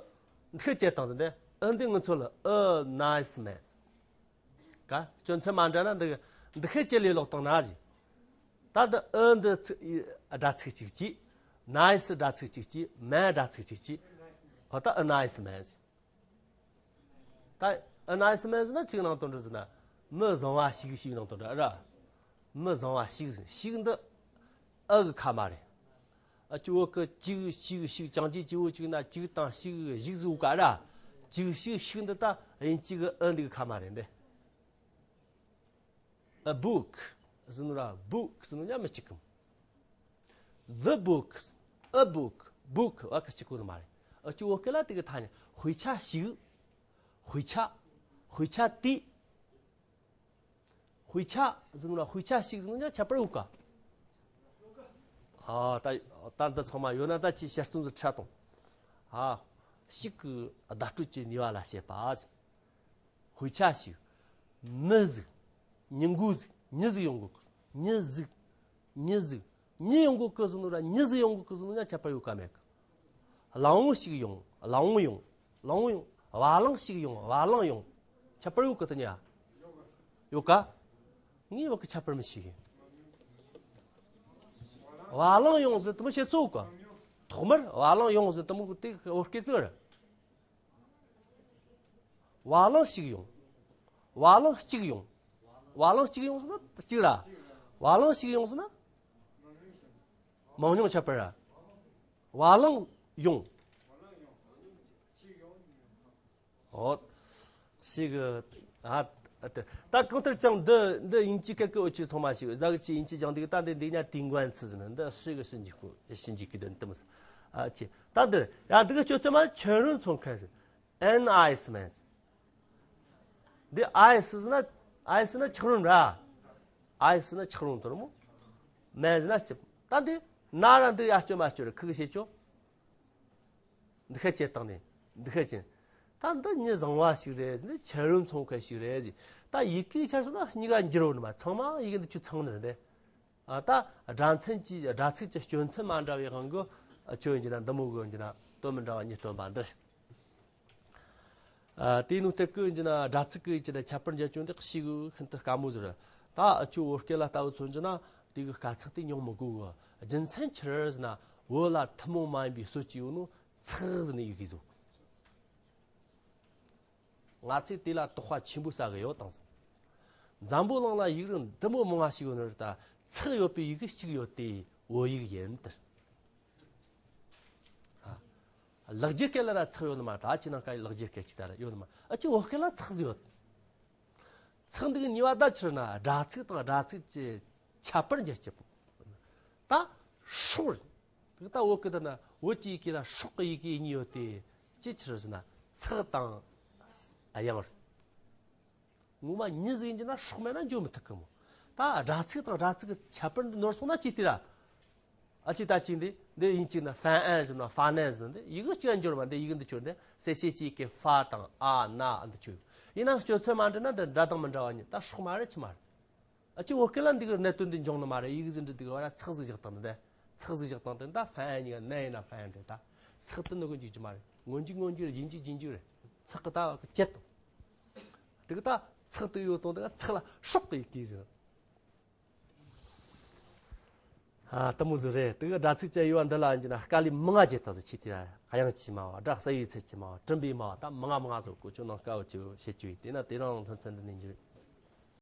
འདི་ཁ་བཅད་བཏང་ཟིན་ཏེ། ཨ་འདི་ང་ཚོ་ལ་a nice man. ག་སྐྱོན་ཚན་མ་འདྲ་ན་འདི་འདི་ཁ་བཅད་ལས་ལོག་བཏང་ན་ཟིན། ད་འདི་ཨ་འདི་ཚིག་སྒྲ་ཚིག་གཅིག་གཅིག nice སྒྲ་ཚིག་གཅིག་གཅིག man སྒྲ་ཚིག་གཅིག་གཅིག་ཨོ་ད་a nice man. ད་a nice man ཟེར་ན་ཅིག་ནང་དོན་འདྲ་ཟེར་ན། མི་བཟང་བ་ཞིག་ཞིག་ནང་དོན་འདྲ་ར། མི་བཟང་བ་ཞིག་ཟེར། ཞིག་འདི་ཨ་གི་ཁ་མ་རེད། ཨ་ཅི་བོ་གི་ཅིག་ཞིག་ཞིག་ཅང་ཅིག་ཅི་བོ་ཅིག་ན་ཅིག་དང་ཞིག་ཞིག་ཟེར་ག་ར། ཅིག་ཞིག་ཞིག་འདི་ད་དབྱིན་ཇི་གི་ཨ་འདི་གི་ཁ་མ་རེད་འདི། A book ཟེར་ནོ་ར་book ཟེར་ནོ་མཉམ་མི་གཅིག་གམ། The book, a book, book བ་གི་གཅིག་གོ་ནི་མ་རེད། ཨ་ཅི་བོ་སྐད་ལ་དེ་གི་ཐ་སྙད་དཔེ་ཆ་ཞིག་དཔེ་ཆ། དཔེ་ཆ་དེ། དཔེ་ཆ་ཟེར་ནོ་ར་དཔེ་ཆ་ཞིག་ཟེར་ནོ་ཉ་ཁྱད་པར་ཡོད་ག་ཨ་ད་ད་འདི་ཚང་མ་ཡོད་ན་ད་ཅི་བཤད་སྟངས་སུ་ཁྲ་དང་། ཨ་ཞིག་གི་བརྡ་སྤྲོད་ཀྱི་ནུས་པ་ལ་བཤད་པ། དཔེ་ཆ་ཞིག་མི་ཟིག་མྱི་མགོ་ཟིག་མྱི་ཟིག་ཡོང་གོ་གི། མྱི་ཟིག་མྱི་ཟིག་མྱི་ཡོང་གོ་གི་ཟེར་ནོ་ར་མྱི་ཟིག་ཡོང་གོ་གི་ཟེར་ནོ་ཉ་ཁྱད་པར་ཡོད་ག་མེད་གི། གླང་བོ་ཞིག་ཡོང་། གླང་བོ་ཡོང་། གླང་བོ་ཡོང་། བ་གླང་ཞིག་ཡོང་། བ་གླང་ཡོང་། ཁྱད་པར་ཡོད་གི་དེ་ཉ། ཡོད་ག་ངའི་བ་གི་ཁྱད་པར་མི་ཤེས་གི། བ་གླང་ཡོང་ཟེར་དུ་མི་ཤེས་ཚོ་ག་ཐོག་མར་བ་གླང་ཡོང་ཟེར་དུ་མི་གི་དེ་བོ་སྐད་ཚོ་ར། བ་གླང་ཞིག་ཡོང་། བ་གླང་གཅིག་ཡོང་། བ་གླང་གཅིག་ཡོང་ཟེར་ན་གཅིག་ར། བ་གླང་ཞིག་ཡོང་ཟེར་ན། མང་ཉུང་ཁྱད་པར་ར། བ་གླང་ཡོང་། ཨོ། ཞིག་ཨ། ད་གང་ལྟར་ཀྱང་འདི་འདི་དབྱིན་ཇི་སྐད་ཀྱི་འོ་ཆུ་ཚང་མ་ཞིག་ཟ་གི་ཆི་དབྱིན་ཇི་སྦྱང་འདུག་ད་འདི་འདི་ཉ་དིང་གོན་ཚི་ཟེར་ན་འདི་ཞིག་གི་ཞིབ་འཇུག་གི་ཞིབ་འཇུག་གི་དོན་དུ་མི་ཟེར། ཨ་ཆི་ད་འདིར་ཡ་འདི་གི་སྤྱོད་ཚུལ་མ་ཆན་རུན་ཚོང་ཁ་ཟེར། An ice man. འདི་ice ཟེར་ན་ice ཟེར་ན་ཆག་རུམ་ར། ice ཟེར་ན་ཆག་རུམ་དོར་མོ། man ཟེར་ན་ལྕིབས། ད་འདི་ན་ར་འདི་ཡ་སྤྱོད་མ་སྤྱོད་ར་ཁི་གི་བྱེད་ཆོ། འདི་ཁ་བྱེད་བཏང་ནས་འདི་ཁ་བྱེད། ད་འདི་མྱི་བཟང་བ་ཞིག་རེད། འདི་ཆན་རུམ་ཚོང་ཁ་ཞིག་རེད། ད་ཡི་གེའི་ཆར་སོང་ན་གཉིས་ཀ་འགྱུར་བ་ནི་མ་ཚང་མ་ཡི་གེ་འདི་ཆུ་ཚང་ནི་རེད། ཨ་ད་སྒྲ་མཚན་གྱི་སྒྲ་ཚིག་གི་སྐྱོན་ཚན་མ་འདྲ་བའི་དབང་གིས་ཨ་ཆོས་ཡིན་གྱི་ན་འདི་མོ་གི་ཡིན་གྱི་ན་དོན་མི་འདྲ་བ་གཉིས་སྟོན་པ་འདིར། ཨ་དེ་ནུ་སྟེ་ཀུན་གྱི་ན་སྒྲ་ཚིག་གི་ཡིན་གྱི་ན་ཁྱད་པར་འཇལ་སྐྱོན་དེ་ཞིག་ཤིན་ཏུ་དཀའ་མོ་ཟེར། ད་ཨ་ཆོས་བོད་སྐད་ལ་ལྟ་བུ་མཚོན་གྱི་ན་དེ་གི་དཀའ་ཚེགས་དེ་མྱོང་མི་དགོས་གི། རྒྱུ་མཚན་ཆི་རེད་ཟེར་ན་བོད་ལ་ཐུན་མོང་མ་ཡིན་པའི་སྲོལ་གྱི་ཡོད་ནོ་ཚེག་ཟེར་ནས་ཡི་གེ་བཟོ། ང་ཚོས་དེ་ལ་དོགས་པ་ཆེན་པོ་ཟ་གི་ཡོད་དང་ཟེར། འཛམ་བུ་གླིང་ལ་ཡིག་རིགས་འདི་མོ་མང་བ་ཞིག་ཡོད་ནི་རེད། ད་ཚེག་ཡོད་པའི་ཡི་གེ་གཅིག་ཡོད་དེ་བོད་ཡིག་ཡིན་ཟེར། ཨ། ལེགས་སྦྱར་སྐད་ལ་ར་ཚེག་ཡོད་ནི་མ་རེད། ད་ཁྱེད་རང་ཀ་ཡི་ལེགས་སྦྱར་སྐད་ཅིག་ད་ར་ཡོད་ནི་མ་རེད། ཨ་ཅེ་བོད་སྐད་ལ་ཚེག་ཟིག་ཡོད། ཚེག་འདི་གི་ནུས་པ་ད་ཕྱིར་ན་སྒྲ་ཚིག་དང་སྒྲ་ཚིག་གི་ཁྱད་པར་འཇལ་སྤྱད་པོ། ད་སྲོག་རེད། དེ་ད་བོད་སྐད་ད་ན་བོད་ཀྱི་ཡི་གེ་ད་སྲོག་གི་ཡི་གེ་གཉིས་ཡོད་དེ་ཅི་ཕྱིར་ཟེར་ན་ཚེག་དང་དབྱངས་རེད། ངོ་མ་མྱི་ཟིག་ཡིན་གྱི་ན་སྲོག་མེད་ན་འཇོ་མི་ཐུབ་གི་མོ། ད་སྒྲ་ཚིག་དང་སྒྲ་ཚིག་གི་ཁྱད་པར་འདི་ནོར་སོང་ན་ཅི་སྟེ་ར། ཨ་ཅེ་ད་ཅི་འདི་འདི་ཡིན་གཅིག་ན་ཧྥན་ཨན་ཟེར་ན་ཧྥ་ནན་ཟེར་ན་འདི་ཡི་གེ་གཅིག་ལ་འབྱོར་བ་འདི་ཡི་གེ་འདི་ཆོས་འདི་གསལ་བཤད་ཅིག་གི་ཧྥ་དང་ཨ་ན་འདི་ཆོས། ཡིན་ན་སྤྱོད་ཚུལ་མ་འདྲ་ན་འདི་སྒྲ་དང་མི་འདྲ་བ་ཉིད་ད་སྲོག་མ་རེད་ཆི་མ་རེད། ཨ་ཅེ་བོད་སྐད་ལ་འདི་གི་གནད་དོན་འདི་འབྱུང་ནི་མ་རེད། ཡི་གེ་ཟིན་འདྲི་འདི་གི་བ་ར་ཚེག་ཟིག་བཞག་དང་འདི་ཚེག་ཟིག་བཞག་དང་འདི་ད་ཧྥན་ཨན་ཉིད་ནན་ཡིན་ན་ཧྥན་ཨན་འདྲ་ད་ཚེག་ཏུ་ནི་གི་འཇིག་རྒྱུ་མ་རེད། མངོན་འཇིག་མངོན་འཇིག་རེད། རྒྱུན་འཇིག་རྒྱུན་འཇིག་རེད། ཚེག་གི་ད་བ་གི་བཅད་དང་། དེ་གི་ད་ཚེག་དེ་ཡོད་དང་དེ་ག་ཚེག་ལ་སྲོག་གི་ཡི་གེ་ཟེར། ཨ་དེ་མོ་ཟིག་རེད། དེ་གི་སྒྲ་ཚིག་ཅན་ཡོད་པ་འདི་ལ་ཡིན་གྱི་ན་དཀའ་ལས་མང་ང་བརྒྱབ་ད་ཟེར། ཆེ་དེ་དབྱངས་ཀྱི་སྨྲ་བ། སྒྲ་གསལ་བའི་ཚད་ཀྱི་སྨྲ་བ། གྲུབ་པའི་སྨྲ་བ། ད་མང་ང་མང་ང་ཟིག་གོ་ཆོད་ནང་དཀའ་བ་ཆེ་བོ་བཤད་རྒྱུ་ཡིན། དེ་ན་དེ་རིང་ལྷུན་ཚན་འདི་ནས་འགྱུར།